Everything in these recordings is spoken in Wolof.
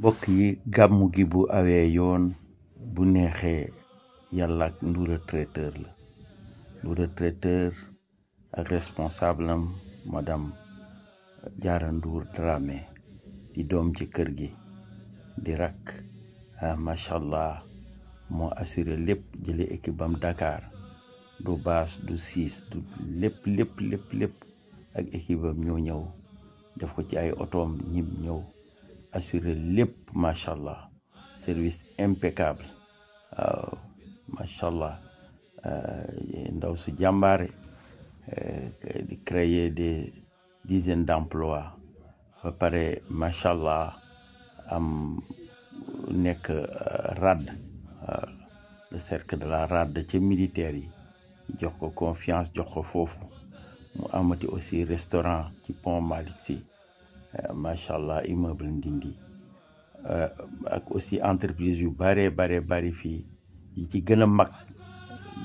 mbokk yi gàmmu gi bu awee yoon bu neexee yàlla ak Ndoura Traiteur la Ndoura Traiteur ak responsable am madame Diarra Ndour Dramé di doom ci kër gi di rakk macha allah moo assuré lépp jële équipe bam Dakar du baas du siis du lépp ak équipe bam ñoo ñëw def ko ci ay otoom ñib ñëw assuré lépp macha allah service impeccable waaw macha allah ndaw su jàmbaare di créer des dizaines d'emplois ba pare macha allah am nekk RAD le cercle de la RAD ci militaire yi jox ko confiance jox ko foofu mu amati aussi restaurant ci pont Malick Sy macha allah immeuble Ndindi ak aussi entreprise yu bari fii yi ci gën a mag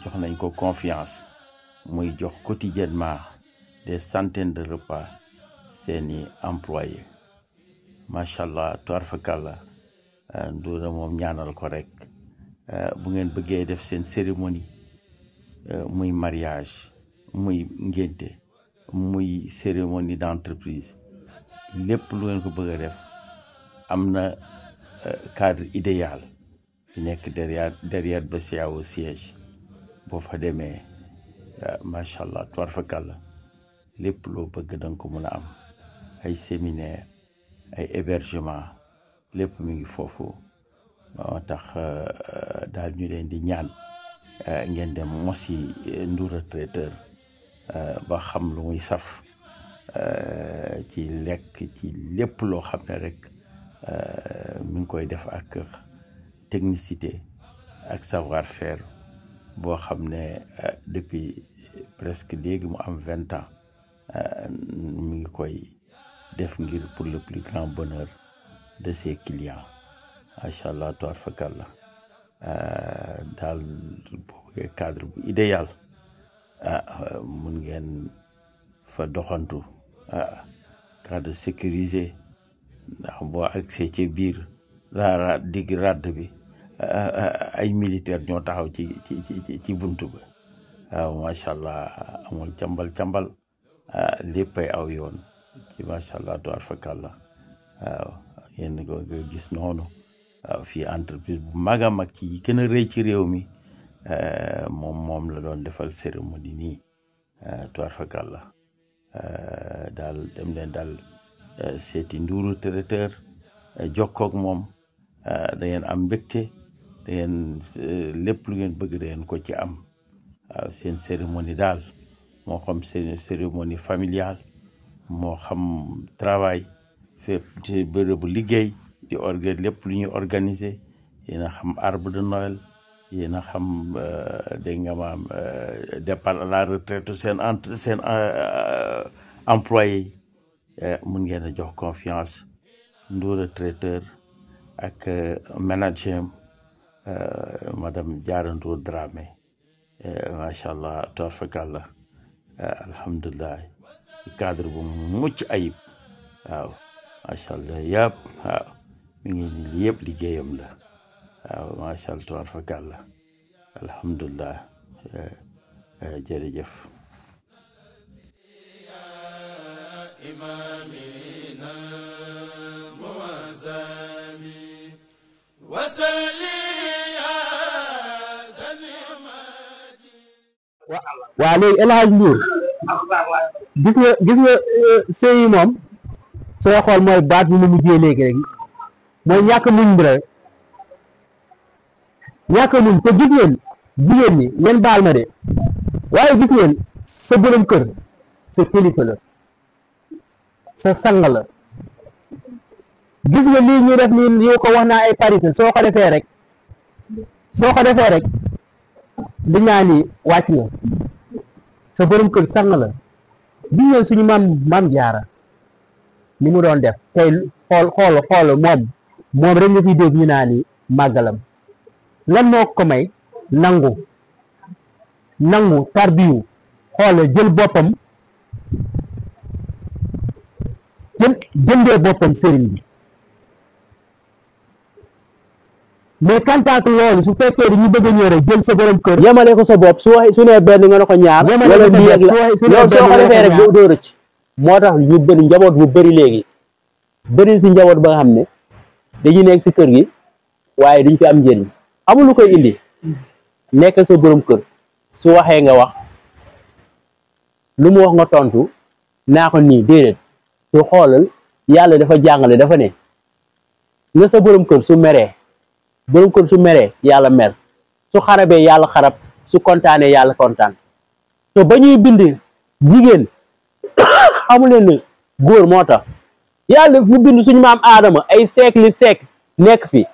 jox nañ ko confiance muy jox quotidiennement des centaines de repas seeni employés macha allah tubarfakalla Ndoura moom ñaanal ko rek bu ngeen bëggee def seen cérémonie muy mariage muy ngénte muy cérémonie d'entreprise lépp lu ngeen ko bëgg a def am na cadre idéal bi nekk derrière BCEAO siège boo fa demee macha allah tubarfakalla lépp loo bëgg danga ko mën a am ay séminaire ay hébergement lépp mi ngi foofu moo tax daal ñu leen di ñaan ngeen dem mosi Ndoura Traiteur ba xam lu muy saf ci lekk ci lépp loo xam ne rek mi ngi koy def ak technicité ak savoir-faire boo xam ne depuis presque léegi mu am 20 ans mi ngi koy def ngir pour le plus grand bonheur de ses clients macha allah tubarfakalla daal boobu cadre bu idéal mun ngeen fa doxantu cadre sécurisé ndax boo accès ci biir la digg radd bi ay militaire ñoo taxaw ci buntu ba waaw macha allah amul cambal léppay aw yoon ci macha allah tubarfakalla waaw yéen ko gis noonu waaw fii entreprise bu mag a mag ci gën a rëy ci réew mi moom la doon defal cérémonie nii tubarfakalla daal dem leen daal seeti Ndoura Traiteur jokkoog moom da ngeen am mbégte da ngeen lépp lu ngeen bëgg da ngeen ko ci am waaw seen cérémonie daal moo xam seen cérémonie familiale moo xam travail fépp ci bërëbu liggéey di lépp lu ñuy organiser yéen a xam arbre de Noël yéen a xam dégg nga maam départ à la retraite seen employé mun ngeen a jox confiance Ndoura Traiteur ak manager madame Diarra Ndour Dramé macha allah tubarfakalla alhamdulilah ci cadre bu mucc ayib waaw macha allah yëpp waaw mi ngi nii yëpp liggéeyam la waaw macha allah tubarfakalla alhamdulilah jërëjëf imamina muwazami wasali waaw léegi El Hadj Ndour gis nga sëy yi moom sooy xool mooy baat bi mu mujjee léegi rek mooy ñàkk muñ bi rek ñàkk muñ te gis ngeen jigéen ñi ngeen baal ma de waaye gis ngeen sa borom kër sa kilifa la sa sang la gis nga lii ñuy def nii yow ko wax naa ay parité soo ko defee rek di ñaa ni wàcc nga sa borom kër sang la gis ngeen suñu maam Jaara ni mu doon def tey xool moom rek nga fi dégg ñu naa ni màggalam lan moo ko may nangu tarbiyu xool jël boppam jëndee boppam sëriñ bi mais kantaak loolu su fekkee dañu bëgg a ñëw rek jël sa borom kër yemale ko sa bopp su nee benn nga ne ko ñaar wala nii ak la loolu soo ko defee rek doo rëcc moo tax ñu bëri njaboot bu bëri léegi bëri si njaboot ba nga xam ne dañuy nekk si kër gi waaye duñ fi am njëriñ amul lu koy indi nekk sa borom kër su waxee nga wax lu mu wax nga tontu naa ko nii déedéet su xoolal yàlla dafa jàngale dafa ne nga sa borom kër su meree yàlla mer su xarabee yàlla xarab su kontaanee yàlla kontaan te ba ñuy bind jigéen xamuleen ne góor moo tax yàlla mu bind suñu maam aadama ay siècle nekk fi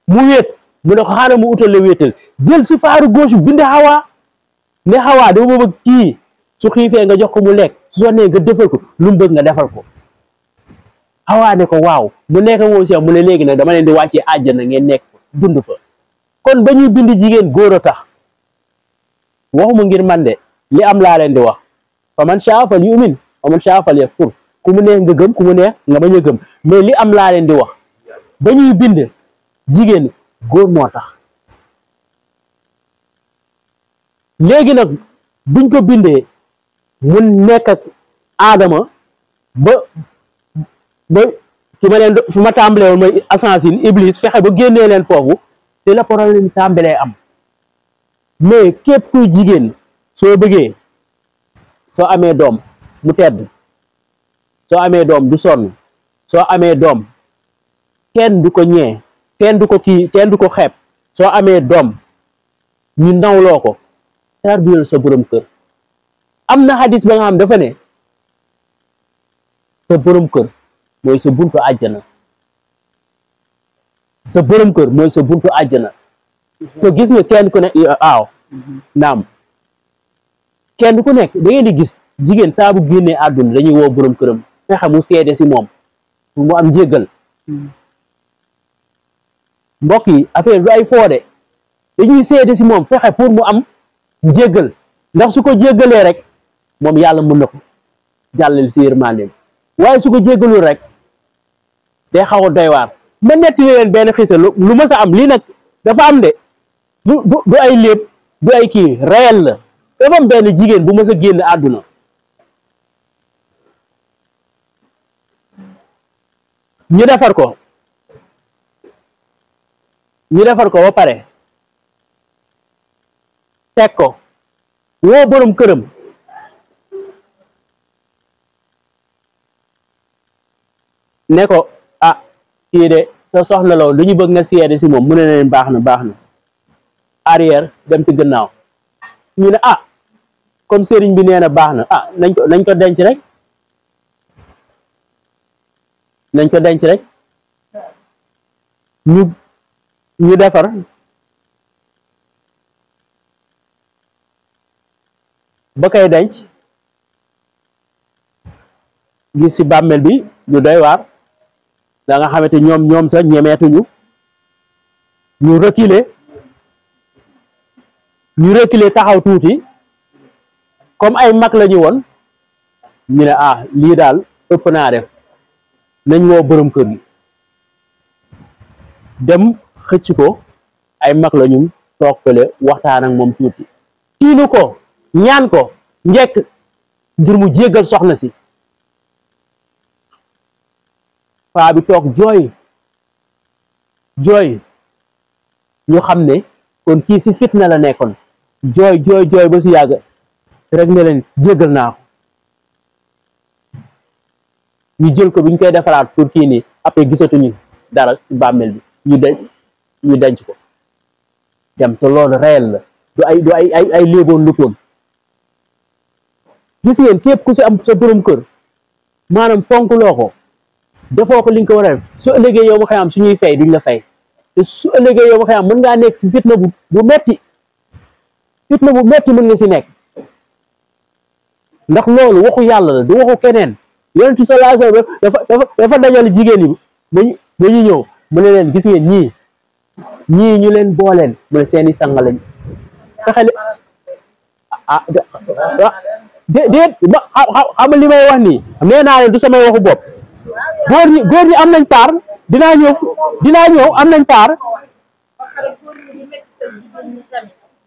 mu wéet mu ne ko xaaral mu utal la wéetal jël si faaru gauche bind xawaa ne xawaa dama bëgg kii su xiifee nga jox ko mu lekk su sonnee nga defal ko lu mu bëgg nga defal ko xawaa ne ko waaw mu nekk moom si mu ne léegi nag dama leen di wàccee àjjana ngeen nekk fa dund fa kon ba ñuy bind jigéen góor a tax waxuma ngir man de li am laa leen di wax fa man shaa fal yu'min fa man shaa fal yakfur ku mu neex nga gëm ku mu neex nga bañ a gëm mais li am laa leen di wax ba ñuy bind jigéen góor moo tax léegi nag buñ ko bindee mu nekk ak aadama ba ki ma leen fi ma tàmbalee woon mooy assasine iblis fexe ba génnee leen foofu te la problème tàmbalee am mais képp kuy jigéen soo bëggee soo amee doom mu tedd soo amee doom du sonn soo amee doom kenn du ko ñee kenn du ko kii kenn du ko xeeb soo amee doom ñu nawloo ko tarbiyal sa borom kër am na hadis ba nga xam dafa ne sa borom kër mooy sa buntu àjjana sa borom kër mooy sa buntu àjjana te gis nga kenn ku ne aaw naam kenn ku nekk da ngeen di gis jigéen saa bu génnee àdduna dañuy woo borom këram fexe mu seede si moom mu am njéggal mbokk yi affaire du ay foode dañuy seede si moom fexe pour mu am njéggal ndax su ko jéggalee rek moom yàlla mën na ko jàllale si yërmandeem waaye su ko jéggalul rek day xaw a doy waar ma netti leen benn xisa lu ma sa am lii nag dafa am de du ay léeb du ay kii réel la dafa am benn jigéen bu ma sa génn àdduna ñu defar ko ba pare teg ko woo borom këram ne ko ah kii de sa soxna la lu ñu bëgg nga seede si moom mu ne leen baax na arrière dem si gannaaw ñu ne ah comme sëriñ bi nee na baax na ah nañ ko denc rek ñu defar ba koy denc gis ci bàmmeel bi ñu doy waar da nga xamante ñoom sax ñemeetuñu ñu reculer taxaw tuuti comme ay mag la ñu woon ñu ne ah lii daal ëpp naa def nañ woo borom kër gi dem xëcc ko ay mag la ñu toog fële waxtaan ak moom tuuti tiinu ko ñaan ko njekk ngir mu jéggal soxna si paa bi toog jooy ñu xam ne kon kii si fitna la nekkoon jooy ba si yàgg rek ne leen jéggal naa ko ñu jël ko bi ñu koy defaraat pour kii nii après gisatuñu dara ci bàmmeel bi ñu denc ko dem te loolu réel la du ay léeboon lutoon gis ngeen képp ku si am sa borom kër maanaam fonk loo ko defoo ko li nga ko war a def su ëllëgee yow ma xëy am suñuy fay duñ la fay te su ëllëgee yow ma xëy am mën ngaa nekk si fitna bu metti mën nga si nekk ndax loolu waxu yàlla la du waxu keneen yonent bi sallallahu alayhi wasallam dafa dajale jigéen yi ba ñu ñëw mu ne leen gis ngeen ñii ñu leen booleen mu ne seeni sang lañ fexele déet xam li may wax nii nee naa leen du samay waxu bopp góor ñi am nañ part dinaa ñëw am nañ part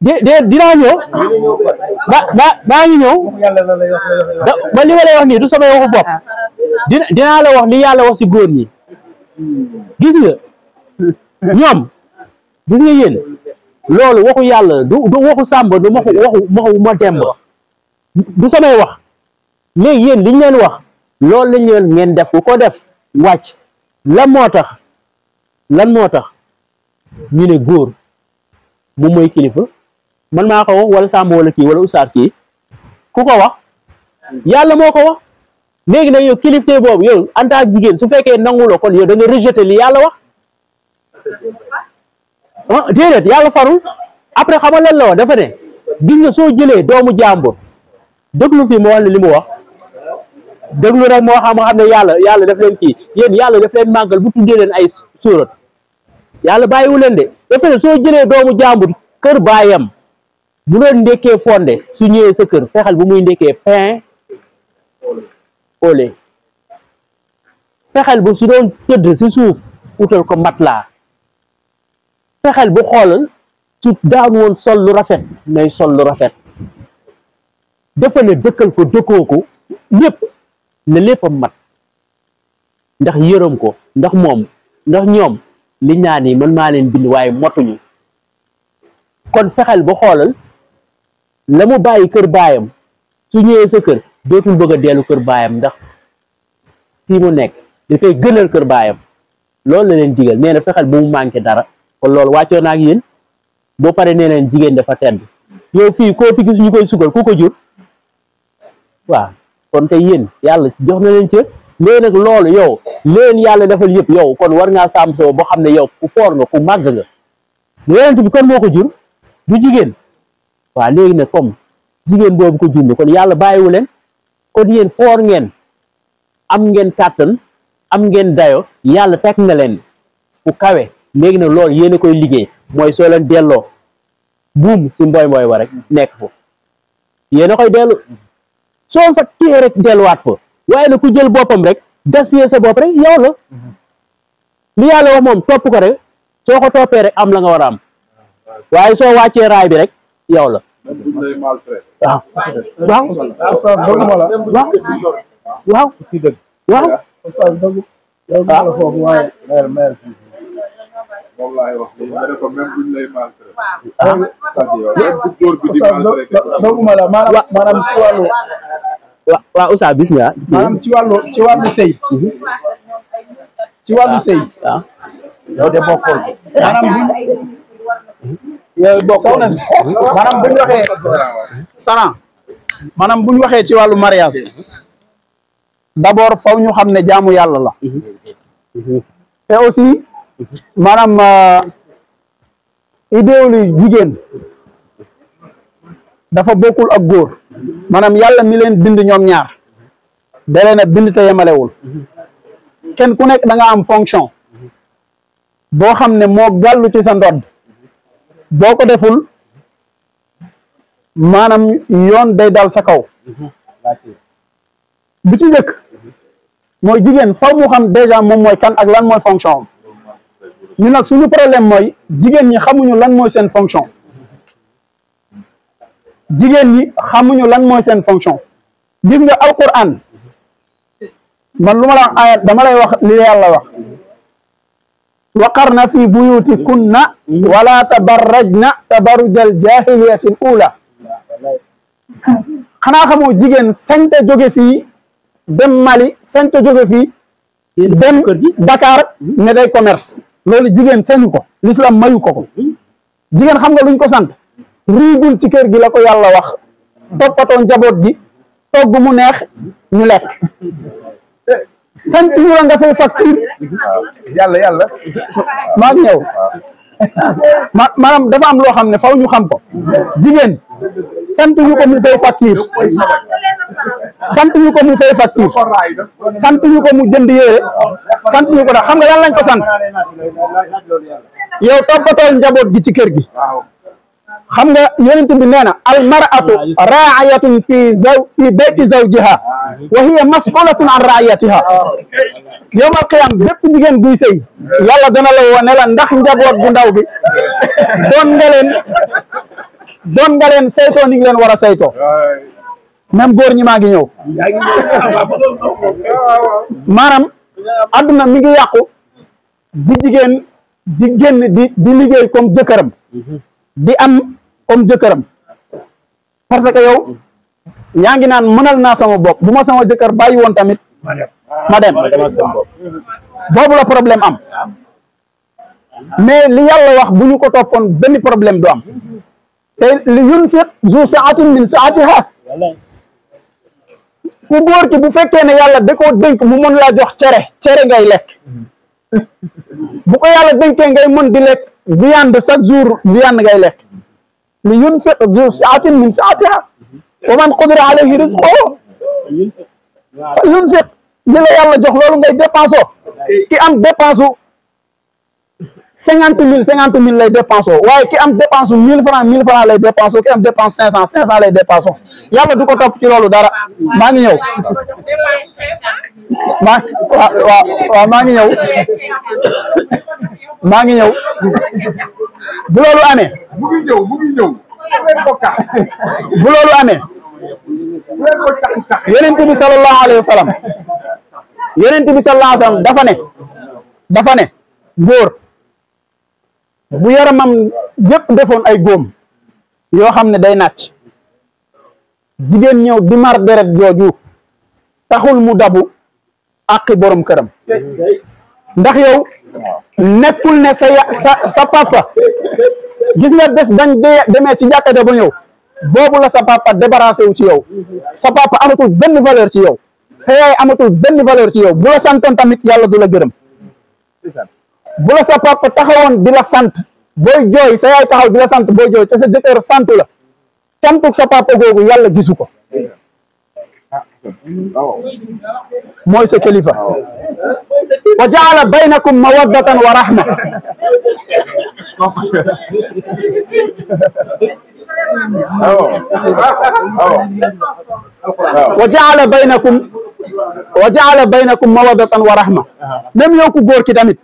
dinaa ñëw maa ngi ñëw ba li ma lay wax nii du samay waxu bopp dinaa la wax li yàlla wax si góor ñi gis nga ñoom gis nga yéen loolu waxu yàlla du waxu Samba du waxu ma demb du samay wax léegi yéen liñ leen wax loolu lañ leen ngeen def ku ko def wàcc lan moo tax ñu ne góor moom mooy kilifa man maa ko wax wala Samba wala kii wala Oustaz kii ku ko wax yàlla moo ko wax léegi nag yow kilifte boobu yow en tant que jigéen su fekkee nanguloo kon yow da nga rejeté li yàlla wax déedéet yàlla farul après xam nga lan la wax dafa ne gis nga soo jëlee doomu jàmbur déglu fii ma wax li mu wax déglu rek moo xam ne yàlla daf leen kii yéen yàlla daf leen màggal bu tuddee leen ay suurat yàlla bàyyiwu leen de dafa ne soo jëlee doomu jàmbur kër baayam bu doon ndekkee fonde su ñëwee sa kër fexeel bu muy ndekkee pain au lait fexeel bu su doon tëdd si suuf utal ko matelas fexeel bu xoolal su daan woon sol lu rafet nay sol lu rafet dafa ne dëkkal ko dëkkoo ko lépp ne léppam mat ndax yërëm ko ndax ñoom li ñaan yi man maa leen bind waaye motuñu kon fexeel ba xoolal la mu bàyyi kër baayam su ñëwee sa kër dootul bëgg a dellu kër baayam ndax fii mu nekk dafay gënal kër baayam loolu la leen digal nee na fexeel bu mu manqué dara kon loolu wàccoo na ak yéen boo pare nee leen jigéen dafa tedd yow fii koo fi gis ñu koy sugal ku ko jur waaw kon tey yéen yàlla jox na leen cër léegi nag loolu yow leen yàlla defal yëpp yow kon war ngaa sàmm soo boo xam ne yow ku foor nga ku màgg nga yonent bi kon moo ko jur du jigéen waaw léegi nag comme jigéen boobu ko jur kon yàlla bàyyiwu leen kon yéen foor ngeen am ngeen kàttan am ngeen dayo yàlla teg na leen fu kawe léegi nag loolu yéen a koy liggéey mooy soo leen delloo buum si mboy wa rek nekk fa yéen a koy dellu soo fa téye rek delluwaat fa waaye nag ku jël boppam rek gaspiller sa bopp rek yow la li yàlla wax moom topp ko rek soo ko toppee rek am la nga war a am waaye soo wàccee raay bi rek yow la waaw Oustaz bismillah maanaam ci wàllu sëy yow de bokkul maanaam buñ waxee ci wàllu mariage d'abord faw ñu xam ne jaamu yàlla la te aussi maanaam idéologie jigéen dafa bokkul ak góor maanaam yàlla mi leen bind ñoom ñaar da leen a bind te yemalewul kenn ku nekk da nga am fonction boo xam ne moo gàllu ci sa ndodd boo ko deful maanaam yoon day dal sa kaw bi ci njëkk mooy jigéen faw mu xam déjà moom mooy kan ak lan mooy fonction am ñu nag suñu problème mooy jigéen ñi xamuñu lan mooy seen fonction lan mooy seen fonction gis nga alquran man lu ma la wax ayat dama lay wax li yàlla wax waqarna fi buyutikunna wala tabarrajna tabarrujal jahiliyatil ula xanaa xamoo jigéen sañta jóge fii dem Mali sañta jóge fii dem Dakar ne day commerce loolu jigéen sañu ko l'islam mayu ko jigéen xam nga luñ ko sant riigul ci kër gi la ko yàlla wax toppatoo njaboot gi togg mu neex ñu lekk sant ñu la nga fay facture yàlla maa ngi ñëw maanaam dafa am loo xam ne faw ñu xam ko jigéen sant ñu ko mu fay facture sant ñu ko mu fay facture sant ñu ko mu jënd yére sant ñu ko dax xam nga lan lañ ko sant yow toppatoo njaboot gi ci kër gi xam nga yonent bi nee na al mar'atu raa'iyatun fi bayti zawjiha wa hiya mas'ulatun an ra'iyatiha yawmal qiyaam bépp jigéen buy sëy yàlla dana la woo ne la ndax njaboot bu ndaw bi doon nga leen doon nga leen saytoo ni nga leen war a saytoo même góor ñi maa ngi ñëw maanaam adduna mi ngi yàqu di jigéen di génn di liggéey comme jëkkëram di am comme jëkkëram parce que yow yaa ngi naan mënal naa sama bopp bu ma sama jëkkër bàyyi woon tamit ma dem boobu la problème am mais li yàlla wax bu ñu ko toppoon benn problème du am te li yunfiq zu saatin min saatiha ku góor ki bu fekkee ne yàlla da koo dénk mu mën laa jox cere ngay lekk bu ko yàlla dénkee ngay mën di lekk viande chaque jour viande ngay lekk li yunfiq zu saatin min saatiha wa man qudira alayhi rizquhu fa yunfiq li la yàlla jox loolu ngay dépensé ki am dépense 50 000 lay dépensé waaye ki am dépense 1000 francs lay dépensé ki am dépense 500 lay dépensé yàlla du ko topp ci loolu dara maa ngi ñëw waaw maa ngi ñëw bu loolu amee yonent bi sallallahu alayhi wa sallam dafa ne góor bu yaramam yëpp defoon ay góom yoo xam ne day nàcc jigéen ñëw di mar deret jooju taxul mu dabu àqi borom këram ndax yow nekkul ne sa papa gis nga bés dañ demee ci jàkka ja ba ñëw boobu la sa papa débarrassé wu ci yow sa papa amatul benn valeur ci yow sa yaay amatul benn valeur ci yow bu la santoon tamit yàlla du la gërëm bu la sa papa taxawoon di la sant booy jooy sa yaay taxaw di la sant booy jooy te sa jëkkër santu la cantuk sa papa googu yàlla gisu ko mooy sa kilifa wa jaala baynakum mawaddatan wa rahma wa jaala baynakum mawaddatan wa rahma même yow ku góor ki tamit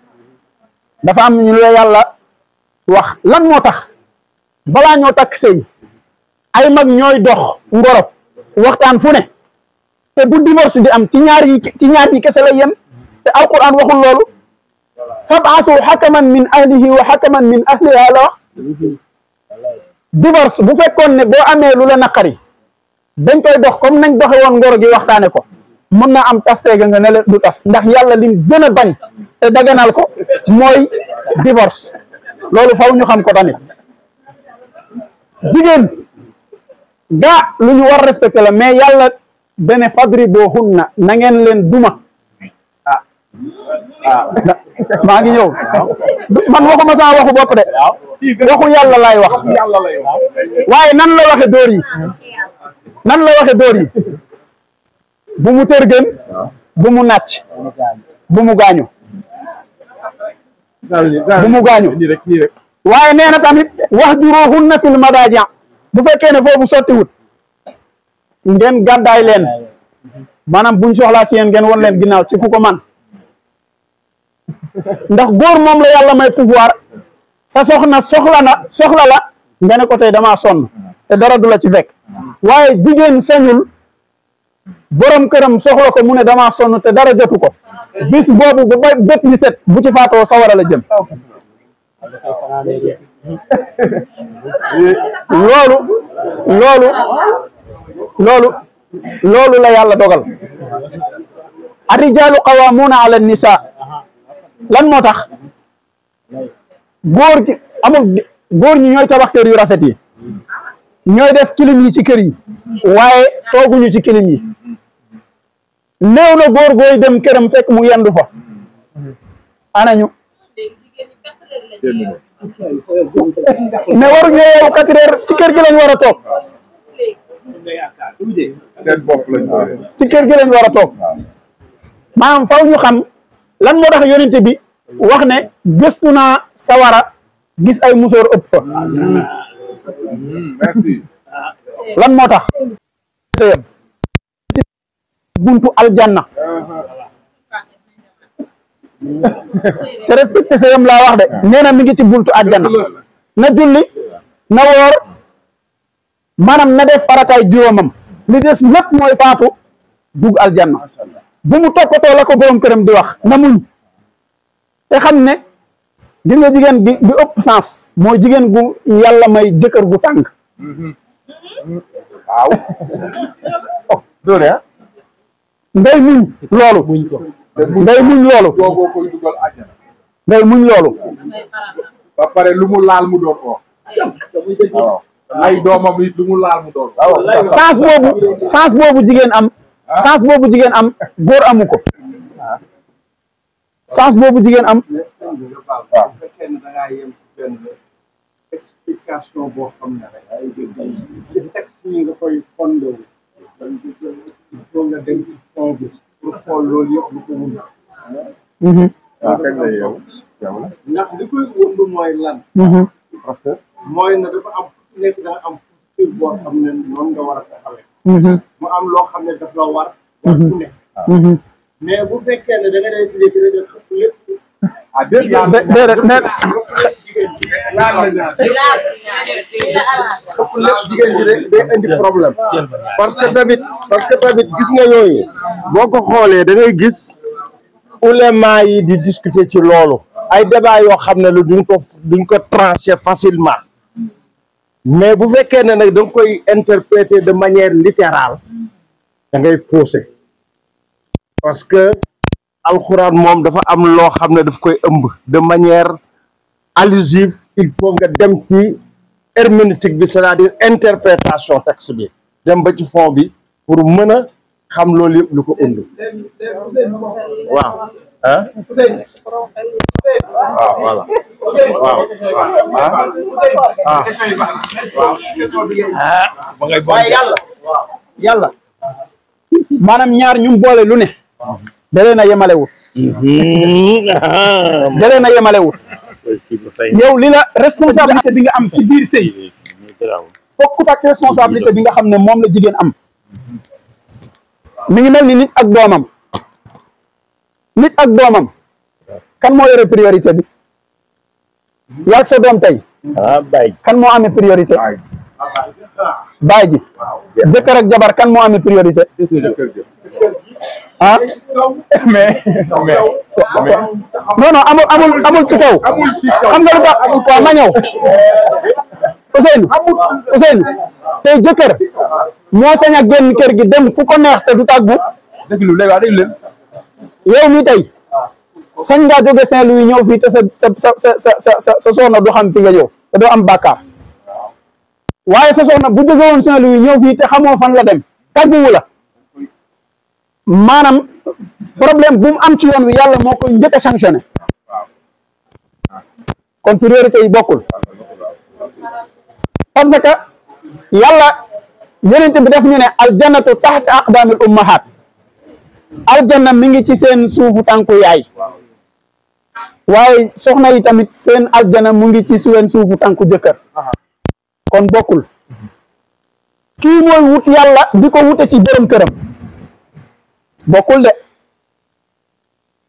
dafa am ñu la yàlla wax lan moo tax balaa ñoo takk sëy ay mag ñooy dox ngoro waxtaan fu ne te bu divorce di am ci ñaar yi kese la yem te alquran waxul loolu fab'asu hakaman min ahlihi wa hakaman min ahliha la wax divorce bu fekkoon ne boo amee lu la naqari dañ koy dox comme nañ doxe woon ngoro gi waxtaane ko mën na am tasteega nga ne la du tas ndax yàlla lim gën a bañ te daganal ko mooy divorce loolu faw ñu xam ko tamit jigéen gaa lu ñu war respecté la mais yàlla dene fadribuhunna na ngeen leen duma maa ngi ñëw man waxuma sama waxu bopp de waxu yàlla laay wax waaye nan la waxe dóor yi bu mu tërgën bu mu nàcc bu mu gaañu waaye nee na tamit wahjuruhunna fil madaaji bu fekkee ne foofu sottiwut ngeen gàddaay leen maanaam buñ soxlaa ci yéen ngeen won leen ginnaaw ci ku ko man ndax góor moom la yàlla may pouvoir sa soxna soxla la nga ne ko tey damaa sonn te dara du la ci fekk waaye jigéen sañul borom këram soxla ko mu ne damaa sonn te dara jotu ko bis boobu ba bët ni set bu ci faatoo sawara la jëm loolu la yàlla dogal ar-rijaalu qawwaamuuna ala an-nisaa lan moo tax góor ñi ñooy tabax kër yu rafet yi ñooy def kilim yi ci kër yi waaye tooguñu ci kilim yi néew na góor gooy dem këram fekk mu yendu fa anañu mais waruñu yeewu 4 heures ci kër gi lañ war a toog ci kër gi lañ war a toog maanaam faw ñu xam lan moo tax yonent bi wax ne gëstu naa sawara gis ay musóor ëpp fa lan moo tax sëyam buntu aljanna te respecté sëyam laa wax de nee na mi ngi ci buntu aljanna na julli na woor maanaam na def farataay juróomam li des lépp mooy faatu dugg aljanna bu mu toppatoo la ko borom këram di wax na muñ te xam ne gis nga jigéen bi ëpp sens mooy jigéen gu yàlla may jëkkër gu tàng waaw doole ngay muñ loolu ngay muñ loolu doogoo koy dugal àjjana ngay muñ loolu ba pare lu mu laal mu doon ko waaw ay doomam it lu mu laal mu doon sens boobu jigéen am sens boobu jigéen am góor amu ko sens boobu jigéen am waaw fekkee ne da ngaa yem benn explication boo xam ne rek ci texte yi nga koy fondé wu il faut nga dem ci fond bi pour xool loolu yëpp lu ko wund waaw kañ la yow ndax li koy wund mooy lan professeur mooy ne dafa am nekk da nga am posture boo xam ne noonu nga war a taxawee mu am loo xam ne daf la war ku ne mais bu fekkee ne da nga day léegi rek xëpp lépp ah déedéet jigéen ji day indi problème parce que tamit gis nga yooyu boo ko xoolee da ngay gis ulema yi di discuter ci loolu ay débat yoo xam ne lu duñ ko trancher facilement mais bu fekkee ne nag da nga koy interpréter de manière littérale da ngay fausser parce que alxuraan moom dafa am loo xam ne daf koy ëmb de manière allusive il faut nga dem ci herméneutique bi c'est-à-dire interprétation texte bi dem ba ci fond bi pour mën a xam loolu yëpp lu ko ëmb waaw ah waaw voilà waaye yàlla maanaam ñaar ñu boole lu ne da leen a yemalewut da leen a yemalewut yow li la responsabilité bi nga am ci biir sëy bokkut ak responsabilité bi nga xam ne moom la jigéen am mi ngi mel ni nit ak doomam kan moo yore priorité bi yow sa doom tey kan moo amee priorité baay ji jëkkër ak jabar kan moo amee priorité ah mais non amul ci kaw xam nga lu tax waaw ma ñëw Ousseynou tey jëkkër moo sañ a génn kër gi dem fu ko neex te du tàggu yow mi tey sañ ngaa jóge Saint-Louis ñëw fii te sa soxna du xam fi nga ñëw te doo am bàkkaar waaye sa soxna bu jóge woon Saint-Louis ñëw fii te xamoo fan la dem tàgguwu la maanaam problème bu mu am ci yoon wi yàlla moo koy njëkk a sanctionné kon priorité yi bokkul parce que yàlla yonent bi def ñu ne aljannatu taxta aqdaamil ummahaat aljanna mi ngi ci seen suufu tànku yaay waaye soxna yi tamit seen aljanna mu ngi ci seen suufu tànku jëkkër kon bokkul kii mooy wut yàlla di ko wute ci borom këram bokkul de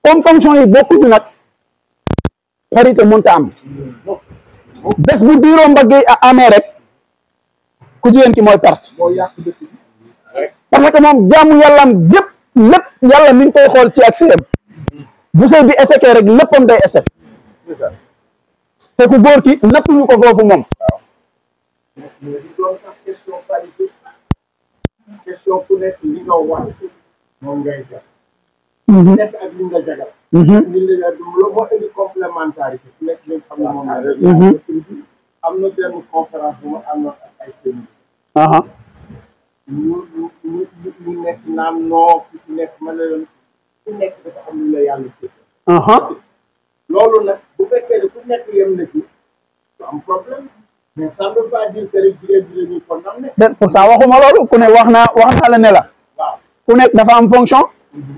comme fonction yi bokkuñu nag parité mënta am bés bu diiroo mbagg yi amee rek ku jigéen ki mooy perte parce que moom jaamu yàllaam yëpp lépp yàlla mi ngi koy xool ci ak sëyam bu sëy bi échecé rek léppam day échec te ku góor ki nattuñu ko foofu moom doon sax question parité question ku nekk li nga wax moom ngay def nekk ak li nga jagal li nga loolu moo indi complémentarité ku nekk li nga xam ne moom la am na benn conférence bu ma amoon ak ay féministes ñu nekk naan noo ku ci nekk ma ne leen ku nekk dafa am lu la yàlla si loolu nag bu fekkee ne ku nekk yem na ci du am problème mais ça ne veut pas dire que rek jigéen bi la ñuy condamné pourtant waxuma loolu ku ne wax naa la ne la ku nekk dafa am fonction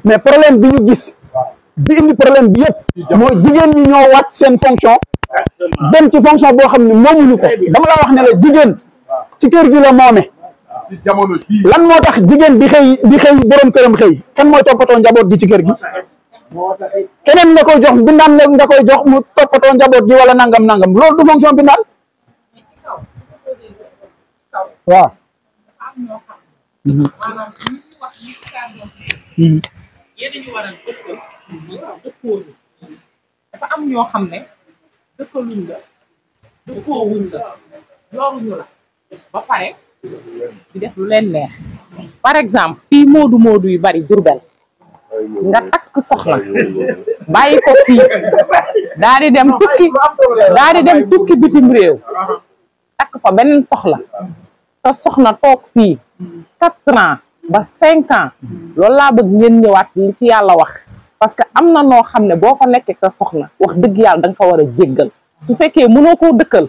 mais problème bi ñu gis bi indi problème bi yëpp mooy jigéen ñi ñoo wàcc seen fonction dem ci fonction boo xam ne moomuñu ko dama la wax ne la jigéen ci kër gi la moome lan moo tax jigéen di xëy borom këram xëy kan mooy toppatoo njaboot gi ci kër gi keneen nga koy jox mbindaan nga koy jox mu toppatoo njaboot gi wala nangam loolu du fonction mbindaan waaw maanaam li ñu wax li kàddoon ne yéen a ñu war a dëkkoo dafa am ñoo xam ne dëkkaluñ la dëkkoowuñ la yoruñu la ba pare di def lu leen neex par exemple fii moodu yu bari Jurbel nga takk soxla bàyyi ko fii daa di dem tukki bitim réew takk fa beneen soxla te soxna toog fii 4 ans ba 5 ans loolu laa bëgg ngeen ñëwaat li ci yàlla wax parce que am na noo xam ne boo ko nekkee sa soxna wax dëgg yàlla da nga ko war a jéggal su fekkee mënoo koo dëkkal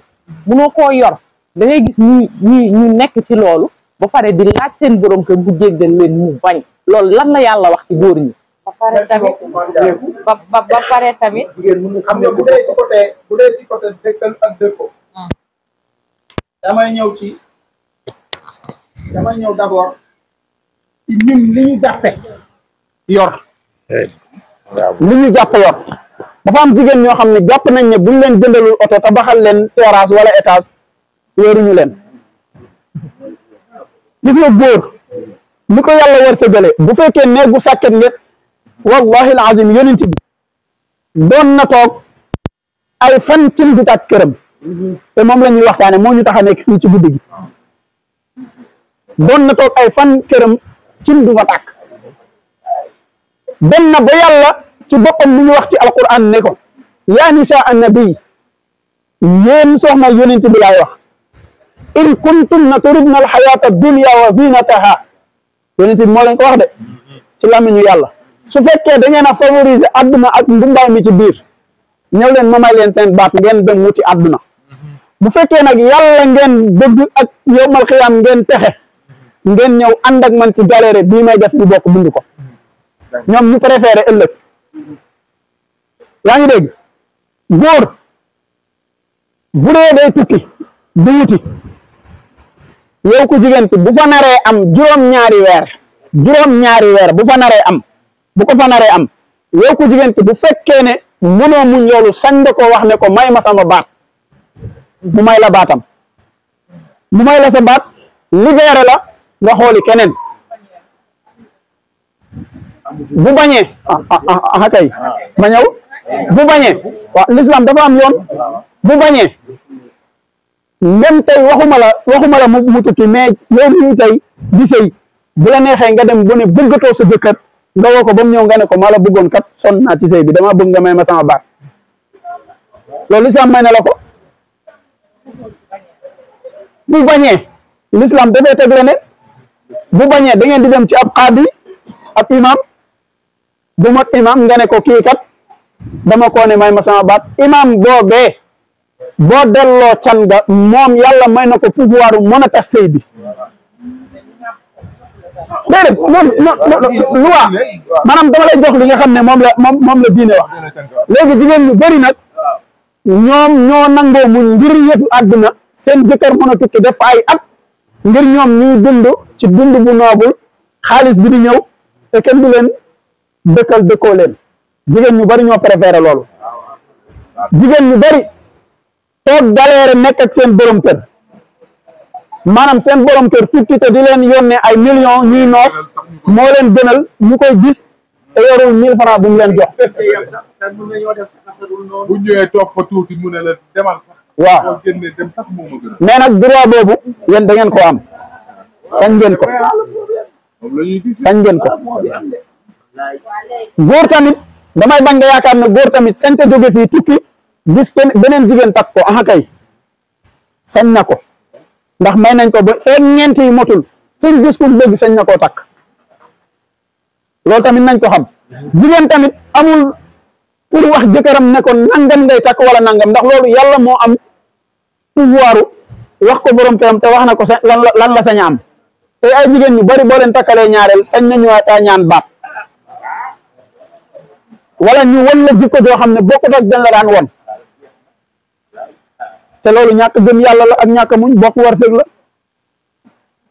mënoo koo yor da ngay gis ñu nekk ci loolu ba pare di laaj seen borom kër bu jéggal leen mu bañ loolu lan la yàlla wax ci góor ñi. ba pare tamit ba pare tamit. xam nga bu dee ci côté dëkkal ak dëkko. damay ñëw d'abord ci ñun li ñu jàppe yor. li ñu jàpp yor dafa am jigéen ñoo xam ne jàpp nañ ne buñ leen jëndalul oto tabaxal leen terrasse wala étage yoruñu leen gis nga góor ni ko yàlla war sa jële bu fekkee néegu sàkket ngeen wallahi alazim yonent bi doon na toog ay fan cin du tàkk këram te moom la ñuy waxtaane moo ñu tax a nekk fii ci guddi gi doon na toog ay fan këram cin du fa tàkk dem na ba yàlla ci boppam lu ñu wax ci alquran ne ko yaa nisaa annabi yéen soxna yonent bi laay wax in kuntunna turidna alxayata dunya wa zinataha yonent bi moo leen ko wax de ci làmmiñu yàlla su fekkee da ngeen a favoriser adduna ak ndumbaay mi ci biir ñëw leen ma may leen seen baat ngeen dem wuti adduna bu fekkee nag yàlla ngeen bëgg ak yowmal xiyaam ngeen texe ngeen ñëw ànd ak man ci galère bii may def ñu bokk dund ko ñoom ñu préféré ëllëg yaa ngi dégg góor bu dee day tukki du wuti yow ku jigéen ki bu fa naree am juróom-ñaari weer bu fa naree am bu ko fa naree am yow ku jigéen ki bu fekkee ne mënoo muñ loolu sañ nga ko wax ne ko may ma sama baat mu may la baatam mu may la sa baat libéré la nga xooli keneen bu bañee kay ma ñëw bu bañee waaw l'islam dafa am yoon bu bañee même tey waxuma la mu tukki mais yow mii tey di sëy bu la neexee nga dem bu ne bëggatoo sa jëkkër nga woo ko ba mu ñëw nga ne ko maa la bëggoon kat sonn naa ci sëy bi dama bëgg nga may ma sama baat loolu l'islam may na la ko bu bañee l'islam dafay teg la ne bu bañee da ngeen di dem ci ab xaadi ab imam bu mat imam nga ne ko kii kat dama ko ne may ma sama baat imam boobee boo delloo can ga moom yàlla may na ko pouvoir mën a tas sëy bi déedéet loi maanaam dama lay jox li nga xam ne moom la diine wax léegi jigéen ñu bëri nag ñoom ñoo nangoo muñ ngir yëfu àdduna seen jëkkër mën a tukki def ay at ngir ñoom ñuy dund ci dund bu noobul xaalis bi di ñëw te kenn du leen dëkkoo leen jigéen ñu bari ñoo préféré loolu jigéen ñu bari toog galère nekk ak seen borom kër maanaam seen borom kër tukki te di leen yónnee ay millions ñuy noos moo leen gënal ñu koy gis te yorul 1000 francs bu mu leen jox bu ñëwee toog fa tuuti mu ne la demal sax waaw dem sax moo ma gën a mais nag droit boobu yéen da ngeen ko am sañ ngeen ko sañ ngeen ko góor tamit damay bañ nga yaakaar ne góor tamit sañ te jóge fii tukki gis kenn beneen jigéen takk ko aha kay sañ na ko ndax may nañ ko ba feeg ñeent yi motul fuñ gis ku bëgg sañ na koo takk loolu tamit nañ ko xam jigéen tamit amul pour wax jëkkëram ne ko nangam ngay takk wala nangam ndax loolu yàlla moo am pouvoir wax ko borom këram te wax na ko lan la sañ a am te ay jigéen ñu bari boo leen takkalee ñaareel sañ nañu taa ñaan baat wala ñu won la jikko joo xam ne bokkut ak dañ la daan won te loolu ñàkk gëm yàlla la ak ñàkk muñ bokk wërsëg la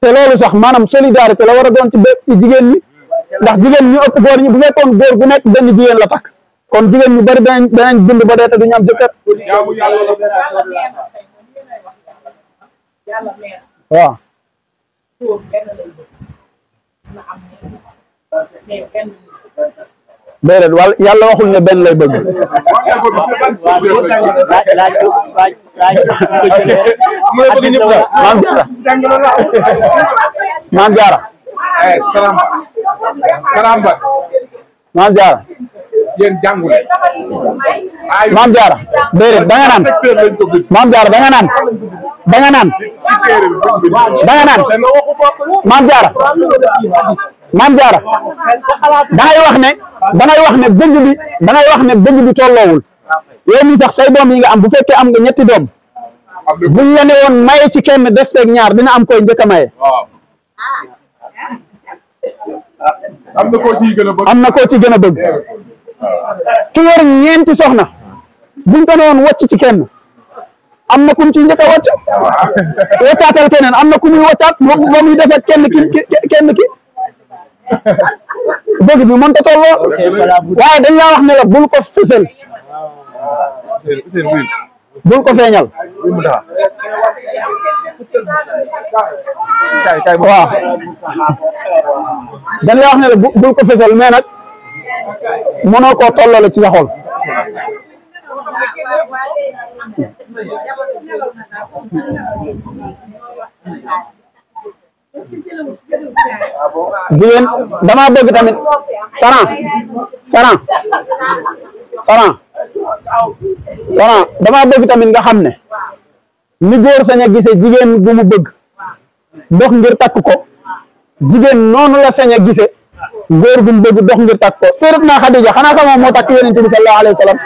te loolu sax maanaam solidarité la war a doon ci jigéen ñi ndax jigéen ñu ëpp góor ñi bu fekkoon góor gu nekk benn jigéen la takk kon jigéen ñu bari danañ dund ba dee te duñu am jëkkër waaw na am mais benn déedéet wala yàlla waxul ne benn lay bëgg maam jaara Karamba maam jaara yéen jàngule maam jaara déedéet da nga naan maam jaara da nga naan da nga naan da nga naan maam jaara maam jaara da ngay wax ne bëgg bi da ngay wax ne bëgg bi tolloowul yow mi sax say doom yi nga am bu fekkee am nga ñetti doom buñ la ne woon maye ci kenn des feeg ñaar dina am koy njëkk a maye am na koo ciy gën a bëgg am na koo ci gën a bëgg ki yor ñeenti soxna buñ ko ne woon wàcc ci kenn am na kum ci njëkk a wàcc wàccaatal keneen am na ku muy wàccaat moom muy des ak kenn ki bëgg bi mënta tolloo waaye dañ laa wax ne la bul ko fësal bul ko feeñal waaw dañ laa wax ne la bul ko fësal mais nag mënoo koo tollale ci sa xol jigéen dama bëgg tamit saran dama bëgg tamit nga xam ne ni góor sañ a gise jigéen bu mu bëgg dox ngir takk ko jigéen noonu la sañ a gise góor gu mu bëgg dox ngir takk ko Sayyidatuna Xadija xanaa xamoo moo takk Yonent bi sallallahu alayhi wa sallam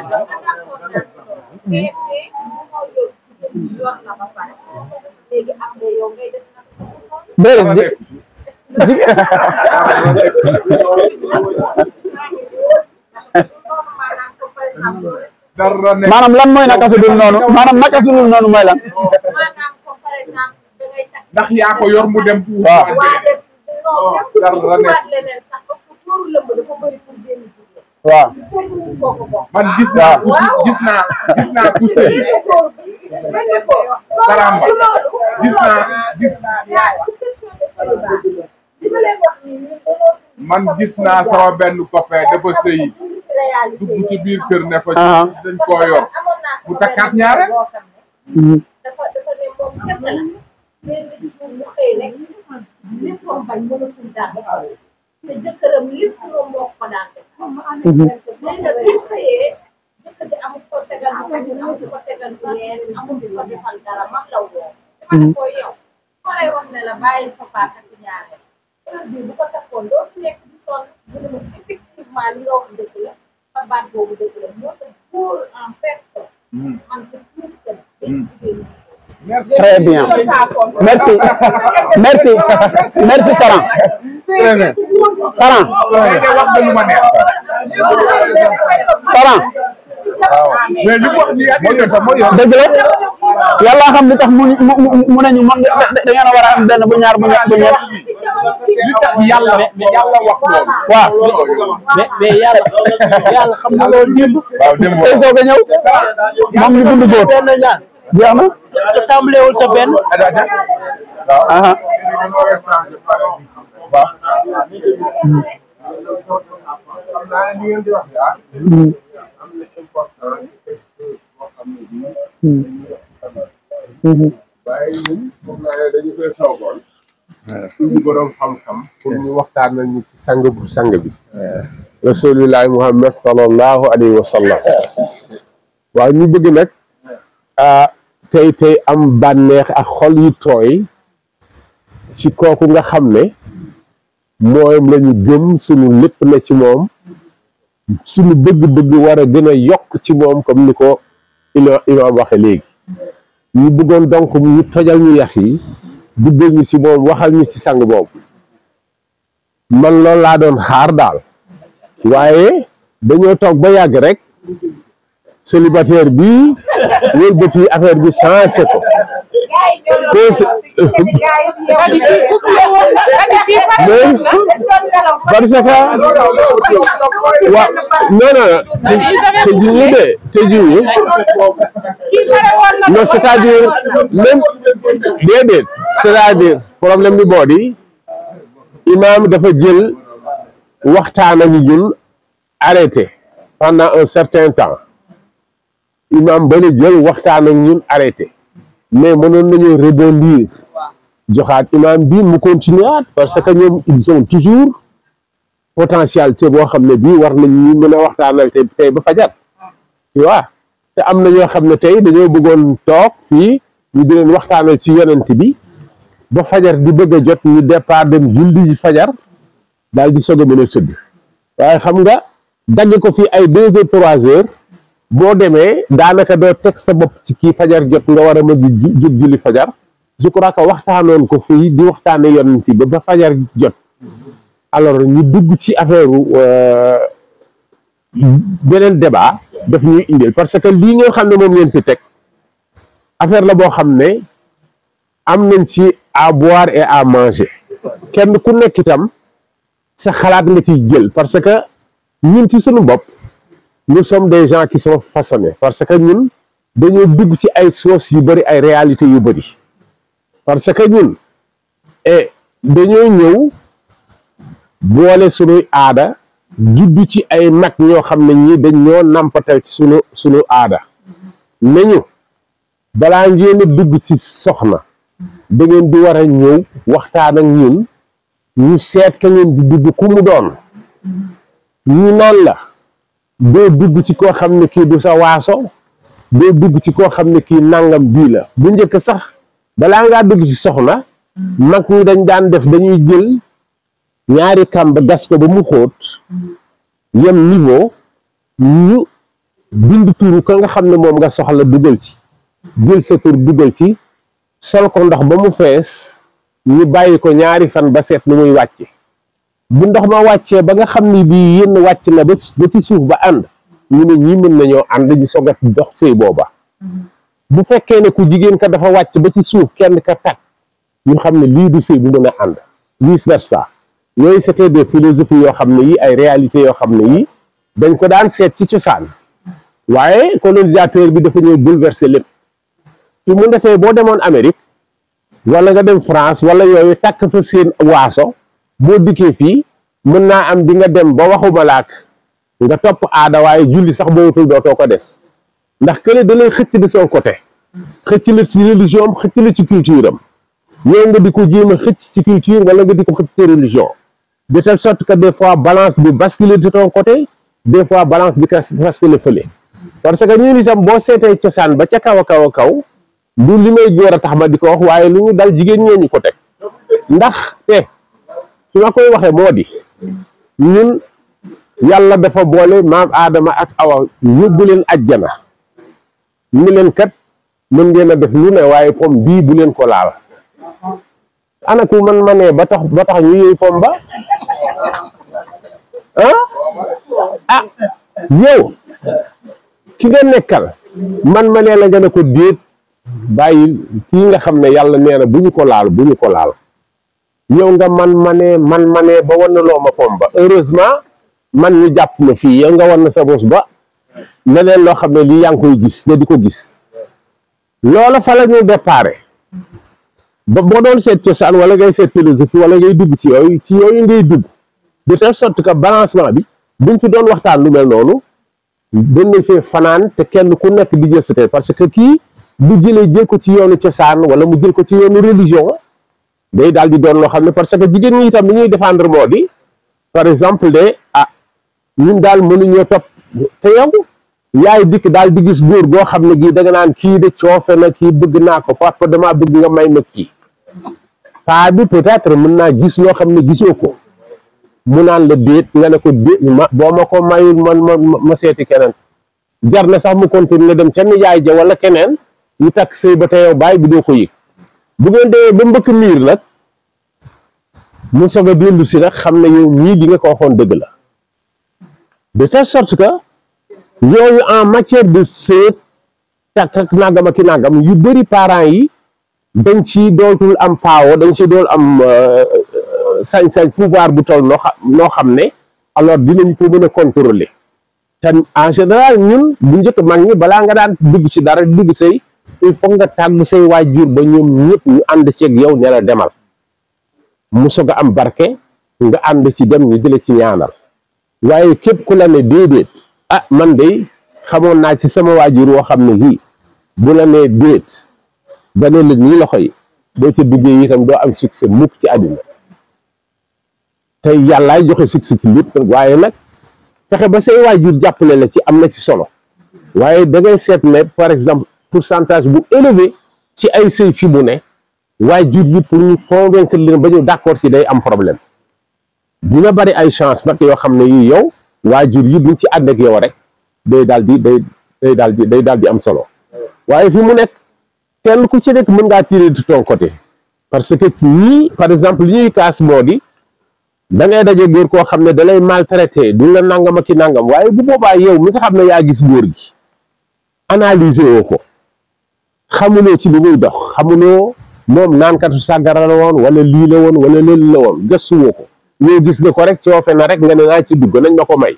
déedéet maanaam lan mooy naka su dul noonu maanaam naka su dul noonu mooy lan ndax yaa ko yor mu dem waaw waaw man gis naa ku sëy Karamba man gis naa sama benn copain dafa sëy dugg ci biir kër ne fa dañ koo yor mu takkaat ñaare te jëkkëram lépp moom moo ko daan def léegi nag bi xëyee jëkkër ji amul ko tegal bu kañ amul ko tegal bu leer amul ko defal dara man la woo ma ne ko yow ma lay wax ne la bàyyi papa ak ñaare heure bi bu ko takkoon doo fi nekk di sonn mu ne ma effectivement li nga wax dëgg la sa baat boobu dëgg la moo tax góor en personne man je trouve que benn jigéen très bien merci merci merci Saran Saran Saran mais li wax ni dëgg la yàlla xam li tax mu nañu man da ngeen a war a am benn bu ñaar bu ñett li tax yàlla wax loolu waaw mais yàlla xam na loolu démb tey soog a ñëw moom ñu dund góor jeex na te tàmbalewul sa benn aha waaye ñun foog naa ne dañu koy toogoon suñu borom xam-xam pour ñu waxtaan nañu ci sang bu sang bi rasulillahi muhammad sallallahu alayhi wa sallam waaye ñu bëgg nag tey am bànneex ak xol yu tooy ci kooku nga xam ne moom lañu gëm suñu lépp na ci moom suñu bëgg-bëgg war a gën a yokk ci moom comme ni ko imaam waxe léegi ñu bëggoon donc ñu tojal ñu yax yi duggal ñu ci moom waxal ñu ci sang boobu man loolu laa doon xaar daal waaye dañoo toog ba yàgg rek célibataire bi wëlbati affaire bi sensé ko parce que waaw non tëjuñu de tëjuñu non c'est-à-dire même déedéet c'est-à-dire problème bi boo di imaam dafa jël waxtaan ak ñun arrêté pendant un certain temps imaam ba la jël waxtaan ak ñun arrêté mais mënoon nañu rebondir joxaat imaam bi mu continuer parce que ñoom ils ont toujours potentialité boo xam ne bii war nañ ñu mën a waxtaanal tey ba fajar tu vois te am na ñoo xam ne tey dañoo bëggoon toog fii ñu di leen waxtaanal ci yonent bi ba fajar di bëgg a jot ñu départ dem julli ji fajar daal di soog a mën a tëdd waaye xam nga dagg ko fii ay 2 heures 3 heures boo demee daanaka doo teg sa bopp ci kii fajar jot nga war a mën jóg julli fajar je crois que waxtaanoon ko fii di waxtaane yonent bi ba fajar jot alors ñu dugg ci affaire beneen débat daf ñuy indil parce que lii nga xam ne moom ngeen fi teg affaire la boo xam ne am nañ ci à boire et à manger kenn ku nekk itam sa xalaat nga ciy jël parce que ñun ci suñu bopp nous sommes des gens qui sont façonnés parce que ñun dañoo dugg ci ay sources yu bëri ay réalités yu bëri parce que ñun dañoo ñëw boole suñuy aada juddu ci ay mag ñoo xam ne ñi dañ ñoo nampatal ci suñu aada nañu balaa ngeen a dugg ci soxna da ngeen di war a ñëw waxtaan ak ñun ñu seet ka ngeen di dugg ku mu doon ñu naan la doo dugg ci koo xam ne kii du sa waaso doo dugg ci koo xam ne kii nangam bii la bu njëkk sax balaa ngaa dugg ci soxna mag ñi dañ daan def dañuy jël ñaari kàmb gas ko ba mu xóot yem niveau ñu bind turu ka nga xam ne moom nga soxla dugal ci jël sa tur dugal ci sol ko ndox ba mu fees ñu bàyyi ko ñaari fan ba seet nu muy wàcce bu ndox ma wàccee ba nga xam ni bii yenn wàcc na ba ci suuf ba ànd ñu ne ñii mën nañoo ànd ñu soog a dox sëy booba bu fekkee ne ku jigéen ka dafa wàcc ba ci suuf kenn ka tag ñu xam ne lii du sëy bu mën a ànd vice versa yooyu c'était des philosophies yoo xam ne yi ay réalités yoo xam ne yi dañ ko daan seet ci cosaan waaye colonisateur bi dafa ñëw bouleverser lépp su mu defee boo demoon Amérique wala nga dem France wala yooyu takk fa seen waaso boo dikkee fii mën naa am di nga dem ba waxu malaak nga topp aada waaye julli sax boo wutul dootoo ko def ndax kële da lay xëcc de son côté xëcc la ci religion am xëcc la ci culture am yow nga di ko jéem a xëcc ci culture wala nga di ko xëcc ci religion de telle sorte que des fois balance bi basculer de ton côté des fois balance bi basculer fële parce que ñun itam boo seetee cosaan ba ca kaw a kaw a kaw du li may góor a tax ma di ko wax waaye lu ñu dal jigéen ñee ñu ko teg ndax te su ma koy waxee moo di ñun yàlla dafa boole maam Aadama ak Awa yóbbu leen ajjana ñu leen kat mën ngeen a def lu ne waaye pom bii bu leen ko laal ana ku man ma ne ba tax ñu yëy pom ba ah yow ki nga nekkal man ma nee la nga ne ko déet bàyyil kii nga xam ne yàlla nee na bu ñu ko laal yow nga man ma ne ba wan na loo ma pom ba heureusement man ñu jàpp ma fii yow nga wan na sa bos ba leneen loo xam ne lii yaa ngi koy gis nga di ko gis loola fa la ñu déparé ba boo doon seet cosaan wala ngay seet philosophie wala ngay dugg ci yooyu ngay dugg de telle sorte que balancement bi buñ fi doon waxtaan lu mel noonu dañ nañ fee fanaan te kenn ku nekk di jël sa tey parce que kii bu jël ko ci yoonu cosaan wala mu jël ko ci yoonu religion day daal di doon loo xam ne parce que jigéen ñi itam li ñuy défendre moo di par exemple de ñun daal mënuñoo topp te yow yaay dikk daal di gis góor goo xam ne gii da nga naan kii de coofe na kii bëgg naa ko papa damaa bëgg nga may ma kii paa bi peut-être mën naa gis loo xam ne gisoo ko mu naan la déet nga ne ko déet boo ma ko mayul ma seeti keneen jar na sax mu continuer dem ca nijaay ja wala keneen ñu takk sëy ba te yow baay bi doo ko yëg bu ngeen demee ba mbëkk miir nag mu soog a dellu si nag xam ne yow ñii di nga ko waxoon dëgg la de telle sorte que yooyu en matière de seet takk ak nangam ak i nangam yu bëri parents yi dañ ci dootul am paawo dañ ci dool am sañ-sañ pouvoir bu toll noo xam ne alors dinañ ko mën a contrôler te en général ñun bu njëkk mag ñi balaa nga daan dugg ci dara dugg say il faut nga tàggu say waajur ba ñoom ñëpp ñu ànd seeg yow ne la demal mu soog a am barke nga ànd ci dem ñu jële ci ñaanal waaye képp ku la ne déedéet ah man de xamoon naa ci sama waajur woo xam ne lii bu la nee déet ba ne la nii loxo yi boo ca duggee itam doo am succès mukk ci àddina tey yàllaay joxe succès ci lépp waaye nag fexe ba say waajur jàppale la ci am na ci solo waaye da ngay seet ne par exemple pourcentage bu élevé ci ay sëy fi mu ne waajur yi pour ñu convaincre leen ba ñu d'accord ci day am problème dina bari ay chance nag yoo xam ne yi yow waajur yi buñ ci ànd ak yow rek day daal di am solo waaye fi mu nekk kenn ku ci nekk mën ngaa tirer de ton côté parce que ñii par exemple li ñuy kaas moo di da ngay daje góor koo xam ne da lay maltraité du la nangam ak ki nangam waaye bu boobaa yow mi nga xam ne yaa gis góor gi analyser woo ko xamuloo ci li muy dox xamuloo moom naankatu sàggara la woon wala lii la woon wala lël la woon gëstuwoo ko ñoo gis nga ko rek coofe na rek nga ne naa ci dugg nañ ma ko may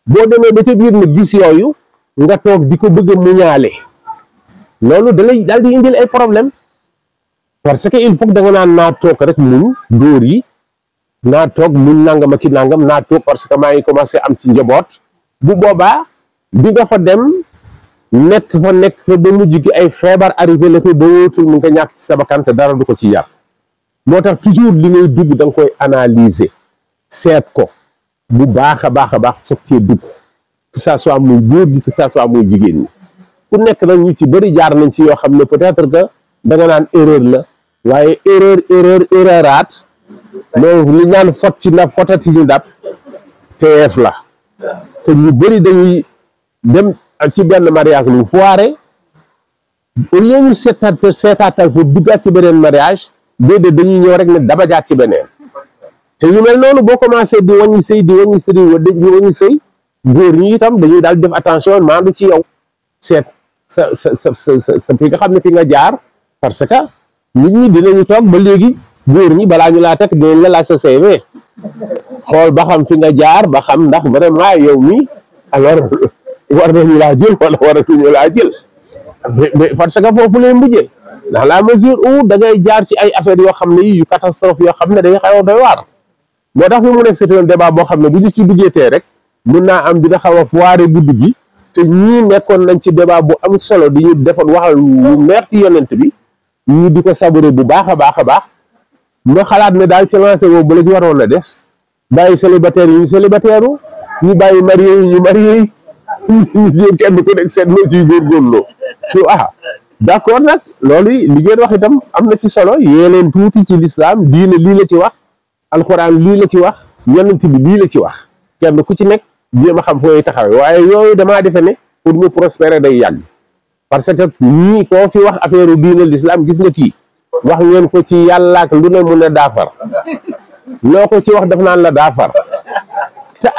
boo demee ba ca biir na gis yooyu nga toog di ko bëgg a muñaale loolu da lay daal di indil ay problème parce que il faut que da nga naan naa toog rek muñ dóor yi naa toog muñ nangam ak ki nangam naa toog parce que maa ngi commencé am ci njaboot bu boobaa di nga fa dem nekk fa ba mujj gi ay feebar arrivé la ko ba wóotul mu nga ñàkk ci sa bakkan te dara du ko ci yar moo tax toujours li ngay dugg da nga koy analyser seet ko bu baax a baax soog cee dugg que ça soit muy góor gi que ça soit muy jigéen ñi ku nekk nag ñu ci bëri jaar nañ ci yoo xam ne peut-être que da nga naan erreur la waaye erreuraat loolu li ñaan fot ci na fotati ñu dab teef la te ñu bëri dañuy dem ci benn mariage lu foiré au lieu ñu seetaatal pour duggaat ci beneen mariage déedéet dañuy ñëw rek ne dabajaat ci beneen te yu mel noonu boo commencé di wàññi sëy di wàññi sëy góor ñi itam dañuy daal def attention maandu ci yow seet sa fi nga xam ne fi nga jaar parce que nit ñi dinañu toog ba léegi góor ñi balaa ñu laa teg dinañ la laaj sa CV xool ba xam fi nga jaar ba xam ndax vraiment yow mi alors war nañu laa jël wala waratuñu laa jël mais parce que foofu lay mujjee dans la mesure où da ngay jaar ci ay affaires yoo xam ne yu catastrophe yoo xam ne day xaw a doy waar moo tax fi mu nekk c'est un débat boo xam ne bu ñu ci duggee tey rek mun naa am dina xaw a foire guddi gi te ñii nekkoon nañ ci débat bu am solo di ñu defoon waxal lu neex ci yonent bi ñu di ko savourer bu baax a baax nga xalaat ne daal ci lancé boobu ba la ci waroon a des bàyyi célibataire yi ñu célibataire ñu bàyyi marié yi ñu marié yi ñu kenn ku nekk seen mesure góorgóorloo d'accord nag loolu li ngeen wax itam am na ci solo yee leen tuuti ci l'islam diine lii la ci wax alxuraan lii la ci wax yonent bi lii la ci wax kenn ku ci nekk jéem a xam fooy taxawee waaye yooyu damaa defe ne pour ñu prospérer day yàgg parce que ñii koo fi wax affaire diine l'islam gis nga kii wax ngeen ko ci yàlla ak lu ne mun a daafar loo ko ci wax daf naan la daafar te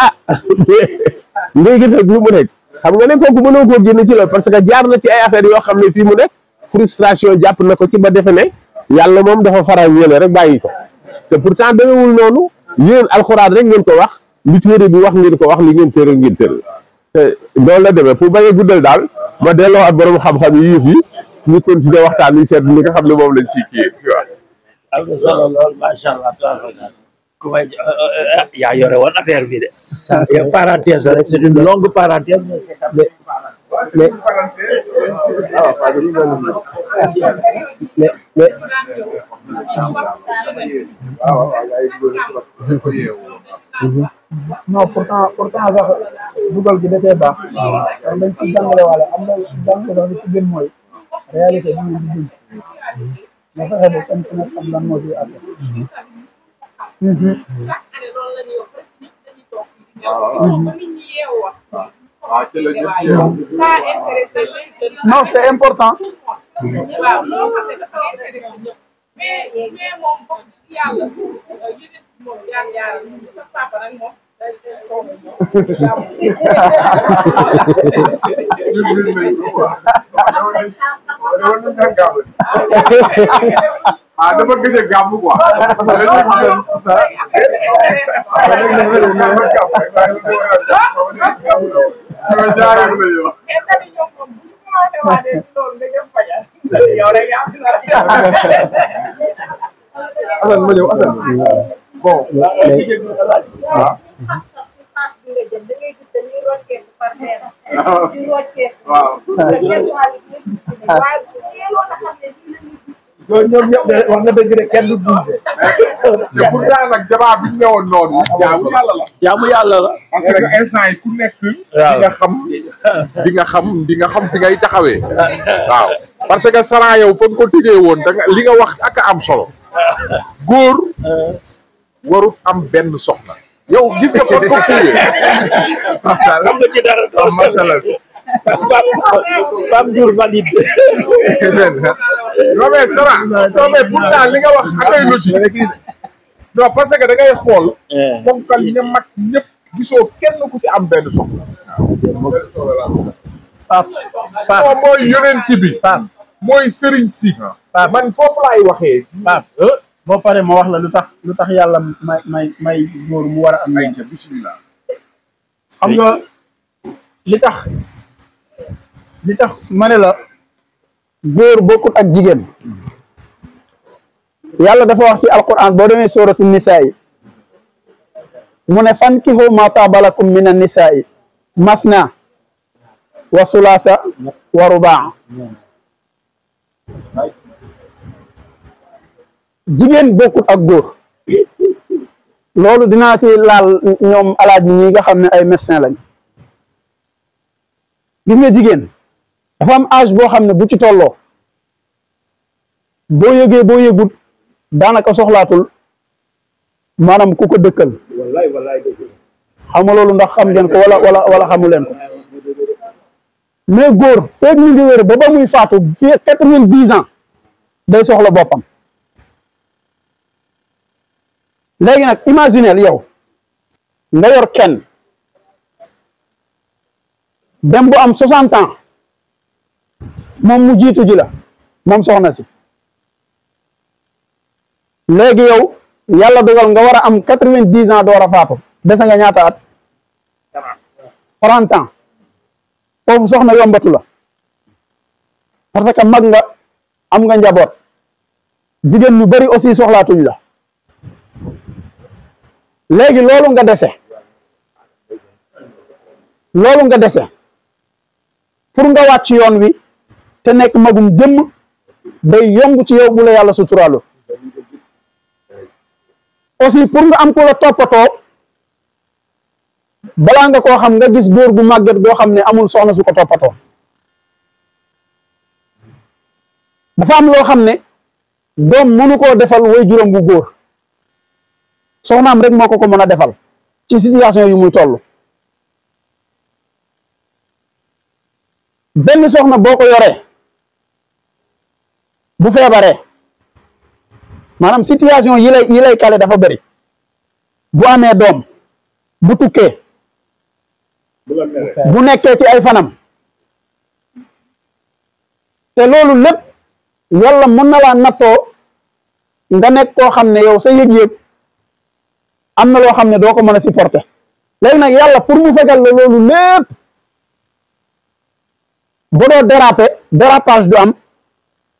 léegi nag lu mu nekk xam nga ne kooku mënoo koo génn ci loolu parce que jaar na ci ay affaires yoo xam ne fii mu nekk frustration jàpp na ko ci ba defe ne yàlla moom dafa faral ñële rek bàyyi ko te pourtant demewul noonu yéen alxuraan rek ngeen ko wax li téere bi wax ngeen ko wax li ngeen tëral ngeen tëral te loolu la demee pour bañ a guddal daal ma delloo ak borom xam-xam yi yëf yi ñu continuer waxtaan wi seet li nga xam ne moom lañ ciy kii waaw. am na solo lool macha allah. ku may yaa yore woon affaire bi de. parenthèse rek c'est une longue parenthèse. non pourtant sax dugal gi da cee baax. waaw dañ ci jàngale wala am na jàngale li ci gën mooy réalité bi ñu dund. nga fexe ba kenn ku nekk xam lan moo ciy àgg. Non, c'est important. Dama gëj a gàmm quoi. bon waaw ñoom ñëpp de wax nga dëgg de kenn du bougé. te pourtant nag débat bi ñu newoon noonu jaamu yàlla la. jaamu yàlla la. parce que instant yi ku nekk. di nga xam fi ngay taxawee. waaw parce que Sara yow fa nga ko tëjee woon da nga li nga wax ak am solo. góor warut am benn soxna. yow gis nga fa ko tëjee. xam nga ci dara doo macha allah. Pape Ndour valide. non mais Sara non mais pourtant li nga wax akay logique. non parce que da ngay xool. ponkal yi nga mag ñëpp gisoo kenn ku ci am benn soxla. Pape mooy yonent bi. Pape mooy sëriñ si. Pape man foofu laay waxee. Pape boo paree ma wax la lu tax yàlla may góor mu war a am. ayca bismillah. xam nga li tax ma ne la góor bokkut ak jigéen. yàlla dafa wax ci alquran boo demee suratu nisaa yi mu ne fankihu ma taaba lakum mina nisaa yi masna wa sulaasa wa rubaa. jigéen bokkut ak góor loolu dinaa ci laal ñoom alaaji ñi nga xam ne ay médecin lañ. gis nga jigéen dafa am âge boo xam ne bu ci tolloo boo yëgee boo yëgut daanaka soxlaatul maanaam ku ko dëkkal. xam nga loolu ndax xam ngeen ko wala xamu leen ko. mais góor feeg ñu ngi wér ba muy faatu fii 90 ans day soxla boppam. léegi nag imagineel yow nga yor kenn dem bu am 60 ans moom mu jiitu ji la moom soxna si. léegi yow yàlla dogal nga war a am 90 ans door a faatu dese nga ñaata at 30 ans foofu soxna yombatu la parce que mag nga am nga njaboot jigéen ñu bari aussi soxlaatuñ la. léegi loolu nga dese pour nga wàcc yoon wi te nekk magum jëmm day yomb ci yow bu la yàlla suturaalu. aussi pour nga am ko la toppatoo balaa nga koo xam nga gis góor gu màgget goo xam ne amul soxna su ko toppatoo. dafa am loo xam ne doom mënu koo defal way juróom bu góor soxnaam rek moo ko mën a defal ci situation yu muy toll. benn soxna boo ko yoree bu feebaree maanaam situation yi lay kale dafa bëri bu amee doom bu tukkee bu nekkee ci ay fanam te loolu lépp yàlla mën na laa nattoo nga nekk koo xam ne yow sa yëg-yëg am na loo xam ne doo ko mën a supporter. léegi nag yàlla pour mu fegal la loolu lépp ba doo dérapage du am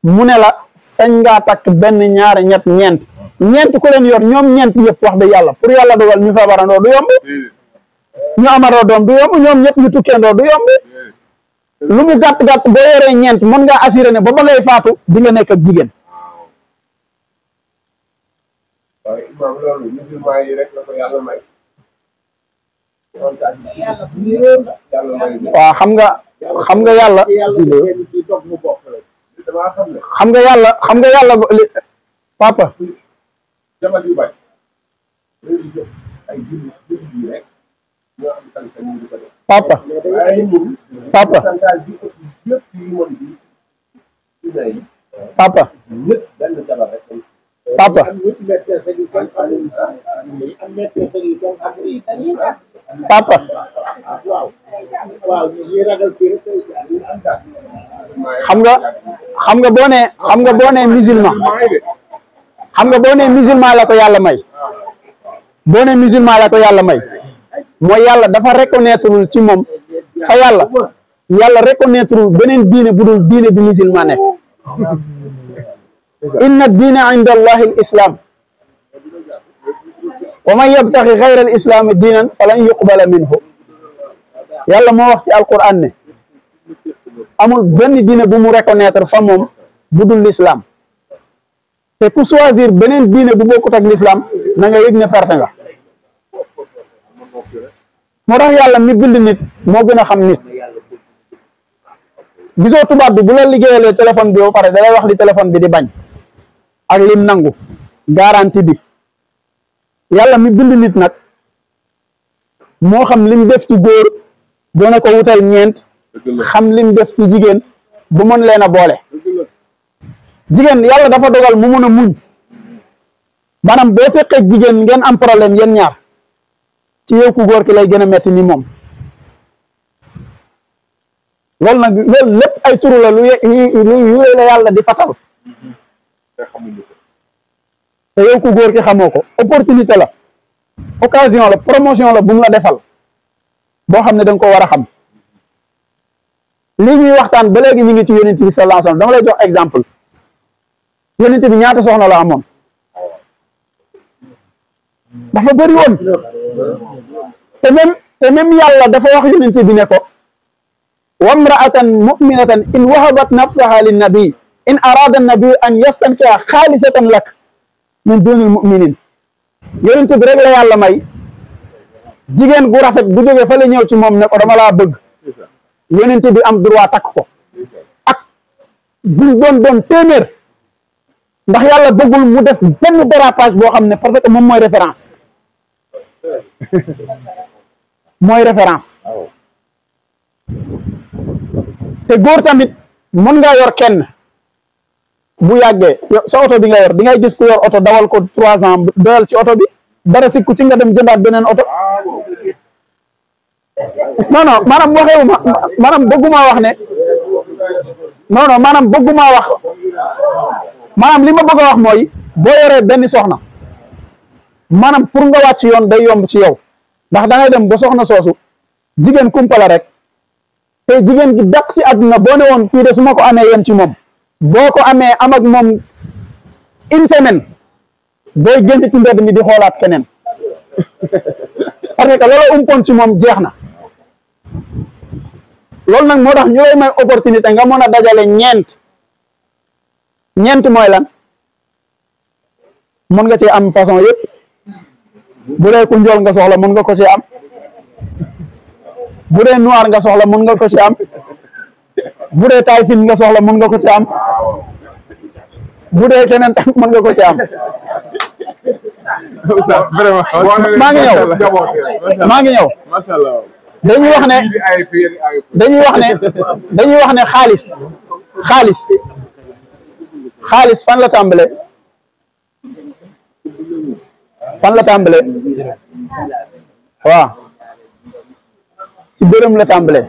mu ne la sañ ngaa takk benn ñaari ñeent ku leen yor ñoom ñeent yëpp wax dëgg yàlla pour yàlla dogal ñu feebarandoo du yomb ñu amaroo doom du yomb ñoom ñëpp ñu tukkeendoo du yomb lu mu gàtt boo yoree ñeent mën ngaa assuré ne ba ngay faatu di nga nekk ak jigéen. waaw imam loolu musulman yi rek la ko yàlla may. waaw xam nga yàlla. xam nga yàlla papa. papa. papa. papa. papa. xam nga boo nee musulman la ko yàlla may boo nee musulman la ko yàlla may mooy yàlla dafa reconnaître ci moom fa yàlla reconnaître beneen diine bu dul diine bi musulman nekk. inna diina inda allahi al islam wa man yabtaxi xayra al islaami diinan falan yuqbala minhu yàlla moo wax ci alquran ne amul benn diine bu mu reconnaître fa moom bu dul l'islam te ku choisir beneen diine bu bokkut ak l'islam na nga yëg ne perte nga moo tax yàlla mi bind nit moo gën a xam nit gisoo tubaab bi bu la liggéeyalee téléphone bi ba pare da lay wax li téléphone bi di bañ ak lim nangu garantie bi yàlla mi bind nit nag moo xam lim def ci góor doona ko wutal ñeent xam lim def ci jigéen bu mën leen a boole jigéen yàlla dafa dogal mu mun a muñ maanaam boo seqee jigéen ngeen am problème yéen ñaar ci yow ku góor ki lay gën a metti ni moom loolu nag loolu lépp ay turu la yu la yàlla di fatal te yow ku góor ki xamoo ko opportunité la occasion la promotion la bu mu la defal boo xam ne da nga ko war a xam lii ñuy waxtaan ba léegi ñu ngi ci yonent bi sallallahu alayhi wasallam dama lay jox exemple yonent bi ñaata soxna la amoon dafa bëri woon te même yàlla dafa wax yonent bi ne ko wamraatan muminatan in wahabat nafsaha linnabi in arada nabi an yastankiha xaalisatan lak min dunil muminin yonent bi rek la yàlla may jigéen gu rafet bu jógee fa la ñëw ci moom ne ko dama laa bëgg yonent bi am droit takk ko ak buñ doon téeméer ndax yàlla bëggul mu def benn dérapage boo xam ne parce que moom mooy référence mooy référence te góor tamit mën ngaa yor kenn bu yàggee sa oto bi nga yor di ngay gis ku yor oto dawal ko 3 ans doyal ci oto bi dara sikku ci nga dem jëndaat beneen oto non non maanaam waxewu maanaam bëgguma wax ne non non maanaam bëgguma wax maanaam li ma bëgg a wax mooy boo yoree benn soxna maanaam pour nga wàcc yoon day yomb ci yow ndax da ngay dem ba soxna soosu jigéen kumpala rek te jigéen gi dàq ci àdduna boo ne woon kii de su ma ko amee yem ci moom boo ko amee am ak moom une semaine booy génn ci mbedd mi di xoolaat keneen parce que loola umpoon ci moom jeex na loolu nag moo tax ñu lay may opportunité nga mën a dajale ñeent mooy lan mën nga ci am façon yëpp bu dee ku njool nga soxla mën nga ko ci am bu dee noir nga soxla mën nga ko ci am bu dee taay fin nga soxla mën nga ko ci am bu dee keneen tam mën nga ko ci am maa ngi ñëw dañuy wax ne xaalis fan la tàmbale waaw ci dërëm la tàmbale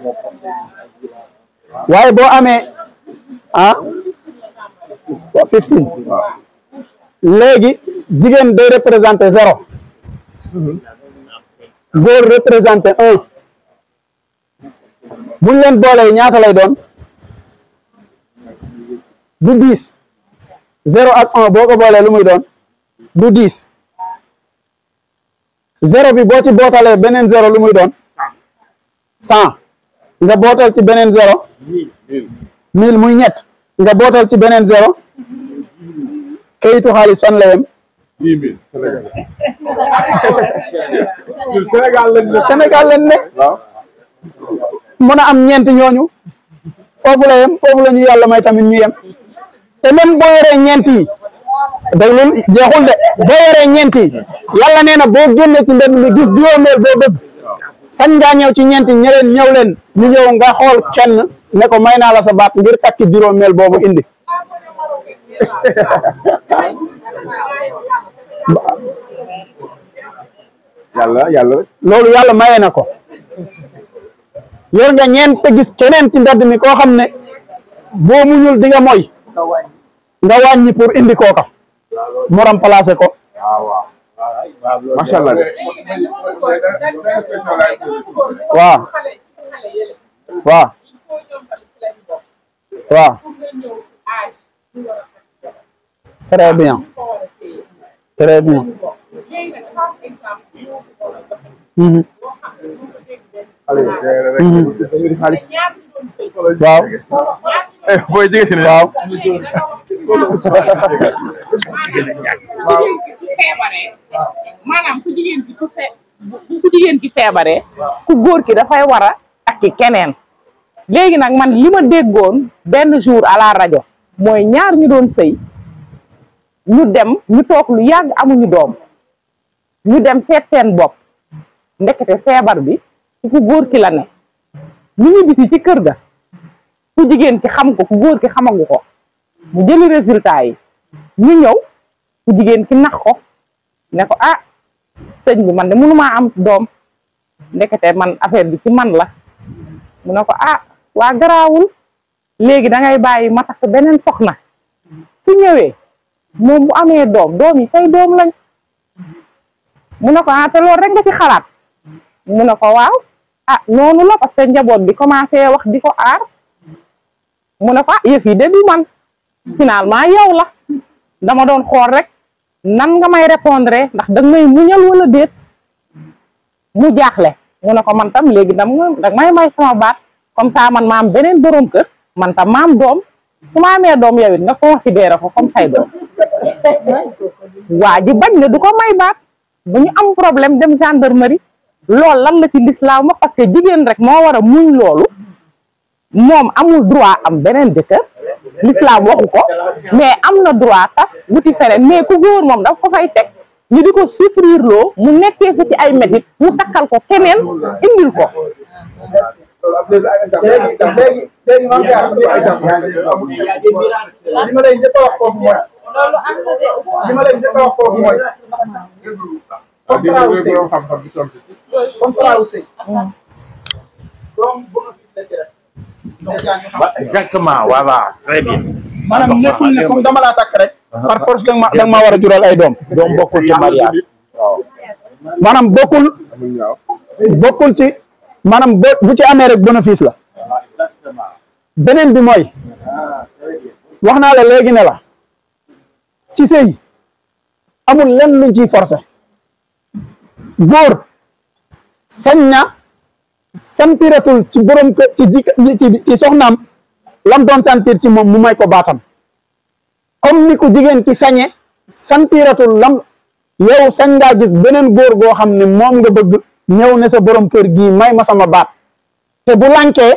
waaye boo amee 15 léegi jigéen day représenté 0 góor représenté 1 buñ leen boolee ñaata lay doon du 10 0 ak 1 boo ko boolee lu muy doon du 10 0 bi boo ci bootalee beneen 0 lu muy doon 100 nga bootal ci beneen 0 1000 muy ñett nga bootal ci beneen 0 kayitu xaalis fan la yem 10 000 Sénégal lañ ne mën a am ñeent ñooñu foofu la yem foofu la ñu yàlla may tamit ñu yem te même boo yoree ñeent yi day loolu jeexul de boo yoree ñeent yi yàlla nee na boo génnee ci mbedd mi gis juróomeel boo bëgg sañ ngaa ñëw ci ñeent yi ñëw leen ñu ñëw nga xool kenn ne ko may naa la sa baat ngir takki juróomeel boobu indi yàlla loolu yàlla maye na ko yor nga ñeent te gis keneen ci mbedd mi koo xam ne boo muñul di nga moy nga wàññi pour indi kooka mu remplacer ko macha allah waaw waaw waaw très bien waaw booy jege si ne waaw maanaam ku jigéen ki ku jigéen ki feebaree ku góor ki dafay war a takki keneen léegi nag man li ma déggoon benn jour à la rajo mooy ñaar ñu doon sëy ñu dem ñu toog lu yàgg amuñu doom ñu dem seet seen bopp ndekete feebar bi ci ku góor ki la ne ñu ñu bisi ci kër ga ku jigéen ki xam ko ku góor ki xamagu ko mu jëli résultat yi ñu ñëw ku jigéen ki nax ko ne ko ah sëñ bi man de mënumaa am doom ndekete man affaire bi ci man la mu ne ko ah waa garaawul léegi da ngay bàyyi ma takk beneen soxna su ñëwee moom bu amee doom yi say doom lañ mu ne ko ah te loolu rek nga ci xalaat mu ne ko waaw ah noonu la parce que njaboot bi commencé wax di ko aar mu ne ko ah yëf yi de du man finalement yow la dama doon xool rek nan nga may répondre ndax danga may muñal wala déet mu jaaxle mu ne ko man tam léegi danga may sama baat comme ça man ma am beneen borom kër man tam ma am doom su ma amee doom yow it nga considéré ko comme say doom waa ji bañ ne du ko may baat bu ñu am problème dem gendarmerie loolu lan la ci lislaam wax parce que jigéen rek moo war a muñ loolu moom amul droit am beneen jëkkër l'islam waxu ko mais am na droit tas wuti feneen mais ku góor moom daf ko fay teg ñu di ko souffrir loo mu nekkee fi ci ay métit mu takkal ko keneen indil ko léegi man li ma lay njëkk a wax foofu mooy li ma lay njëkk a wax foofu mooy contrat wu sëy donc bénéfice la ci rek exactement voilà très bien maanaam nekkul ne comme dama laa takk rek par force da nga maa war a jural ay doom doom bokkul ci mariage maanaam bokkul ci maanaam bu ci amee rek bénéfice la beneen bi mooy wax naa la léegi ne la ci sëy amul lenn luñ ciy forcé góor sañ na santiratul ci borom kër ci soxnaam lam doon sentir ci moom mu may ko baatam comme ni ko jigéen ki sañe santiratul lam yow sañ ngaa gis beneen góor goo xam ne moom nga bëgg ñëw ne sa borom kër gii may ma sama baat te bu lànkee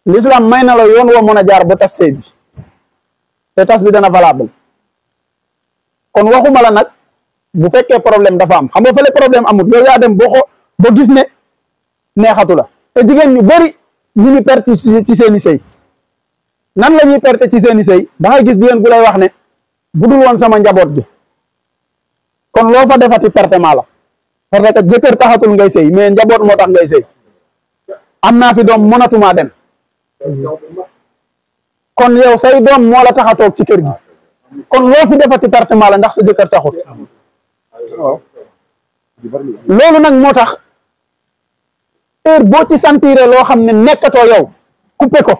l'islam may na la yoon woo mën a jaar ba tas sëy bi te tas bi dana valable kon waxuma la nag bu fekkee problème dafa am xam nga fële problème amul yow yaa dem ba gis ne neexatu la te jigéen ñu bëri ñu ngi perte ci seeni sëy nan la ñuy perte ci seeni sëy da ngay gis jigéen bu lay wax ne bu dul woon sama njaboot gi kon loo fa defati pertement la parce que jëkkër taxatul ngay sëy mais njaboot moo tax ngay sëy am naa fi doom mënatumaa dem kon yow say doom moo la tax a toog ci kër gi kon loo fi defati pertement la ndax sa jëkkër taxut loolu nag moo tax heure boo ci sentiré loo xam ne nekkatoo yow coupé ko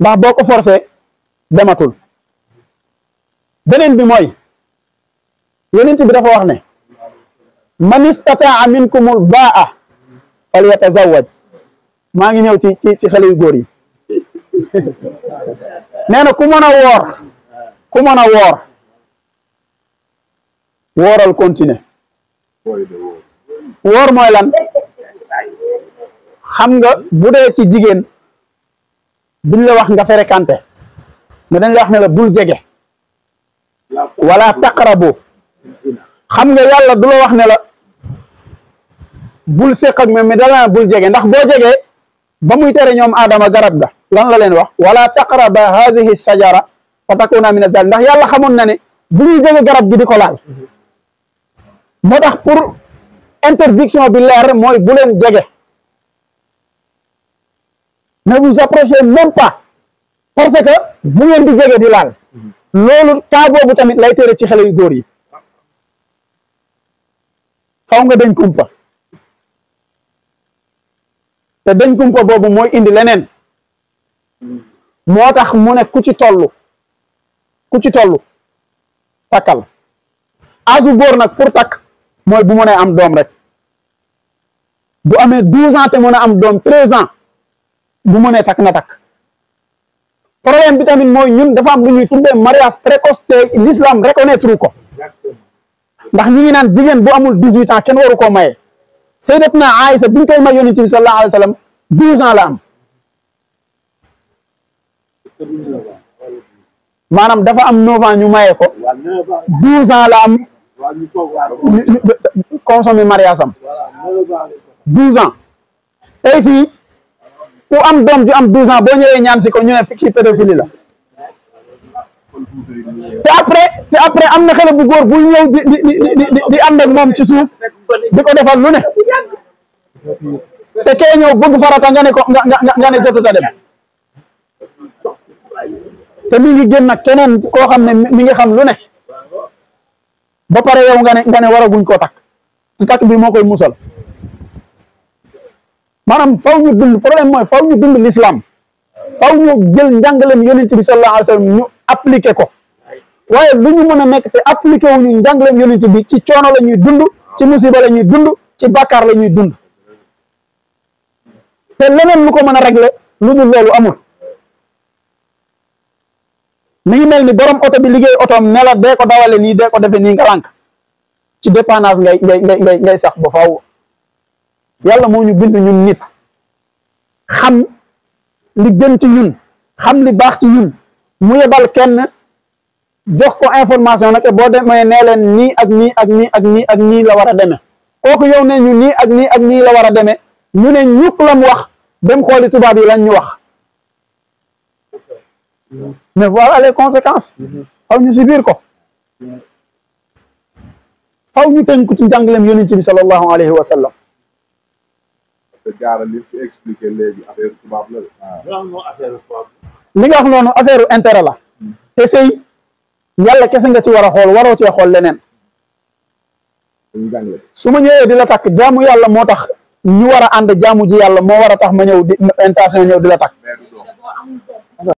ndax boo ko forcé dematul beneen bi mooy yonent bi dafa wax ne man istataa minkumul baa falyatazawwaj maa ngi ñëw ci xale yu góor yi nee na ku mën a woor wooral continuer woor mooy lan xam nga bu dee ci jigéen duñ la wax nga fréquenté mais dañ la wax ne la bul jege wala taqrabu xam nga yàlla du la wax ne la bul séq ak mais dala bul jege ndax boo jegee ba muy tere ñoom aadama garab ga lan la leen wax wala taqraba hazihi sajara fa takuna min azal ndax yàlla xamoon na ne bu ñuy jege garab gi di ko laal moo tax pour interdiction bi leer mooy bu leen jege ne vous approchez même pas parce que bu ngeen di jege di laal loolu cas boobu tamit lay tere ci xale yu góor yi faw nga dañ kumpa te dañ kumpa boobu mooy indi leneen moo tax mu ne ku ci tollu takkal âge bu góor nag pour takk mooy bu mu ne am doom rek bu amee 12 ans te mën a am doom 13 ans bu mënee takk na takk problème bi tamit mooy ñun dafa am lu ñuy tuddee mariage précoce te l'islam reconnaître ko ndax ñi ngi naan jigéen bu amul 18 ans kenn waru koo maye sayyidatuna Aïsa biñ koy may yonent bi sallallahu alayhi wa sallam 12 ans la am maanaam dafa am 9 ans ñu maye ko 12 ans la am consommé mariage am 12 ans tey fii ku am doom ju am 12 ans boo ñëwee ñaan si ko ñu ne kii pédophilie la te après am na xale bu góor buy ñëw di ànd ak moom ci suuf di ko defal lu ne te kee ñëw bëgg farata nga ne ko nga ne jotut a dem te mi ngi génn nag keneen koo xam ne mi ngi xam lu ne ba pare yow nga ne waraguñ koo takk te takk bi moo koy musal maanaam faw ñu dund problème mooy faw ñu dund l'islam faw ñu jël njàngaleem yonent bi sallallahu alayhi wa sallam ñu appliqué ko waaye lu ñu mën a nekk te appliqué wu ñu njàngaleem yonent bi ci coono la ñuy dund ci musiba la ñuy dund ci bàkkaar la ñuy dund te leneen lu ko mën a régler lu dul loolu amul mi ngi mel ni borom oto bi liggéey otoom ne la dee ko dawale nii dee ko defe nii nga lànk ci dépendance ngay sax ba faaw yàlla moo ñu bind ñun nit xam li gën ci ñun xam li baax ci ñun mu yebal kenn jox ko information nag boo demee nee leen nii ak nii ak nii ak nii ak nii la war a demee kooku yow ne ñu nii ak nii ak nii la war a demee ñu ne ñukk la mu wax dem xooli tubaab yi lañ ñu wax mais voilà les conséquences faw ñu subir ko faw ñu tënk ci njàngaleem yonent bi sallallahu alayhi wa sallam li ci expliqué léegi affaire tubaab la li nga wax noonu affaire intérêt la te sëy yàlla kese nga ci war a xool waroo cee xool leneen su ma ñëwee di la takk jaamu yàlla moo tax ñu war a ànd jaamu ji yàlla moo war a tax ma ñëw di intention ñëw di la takk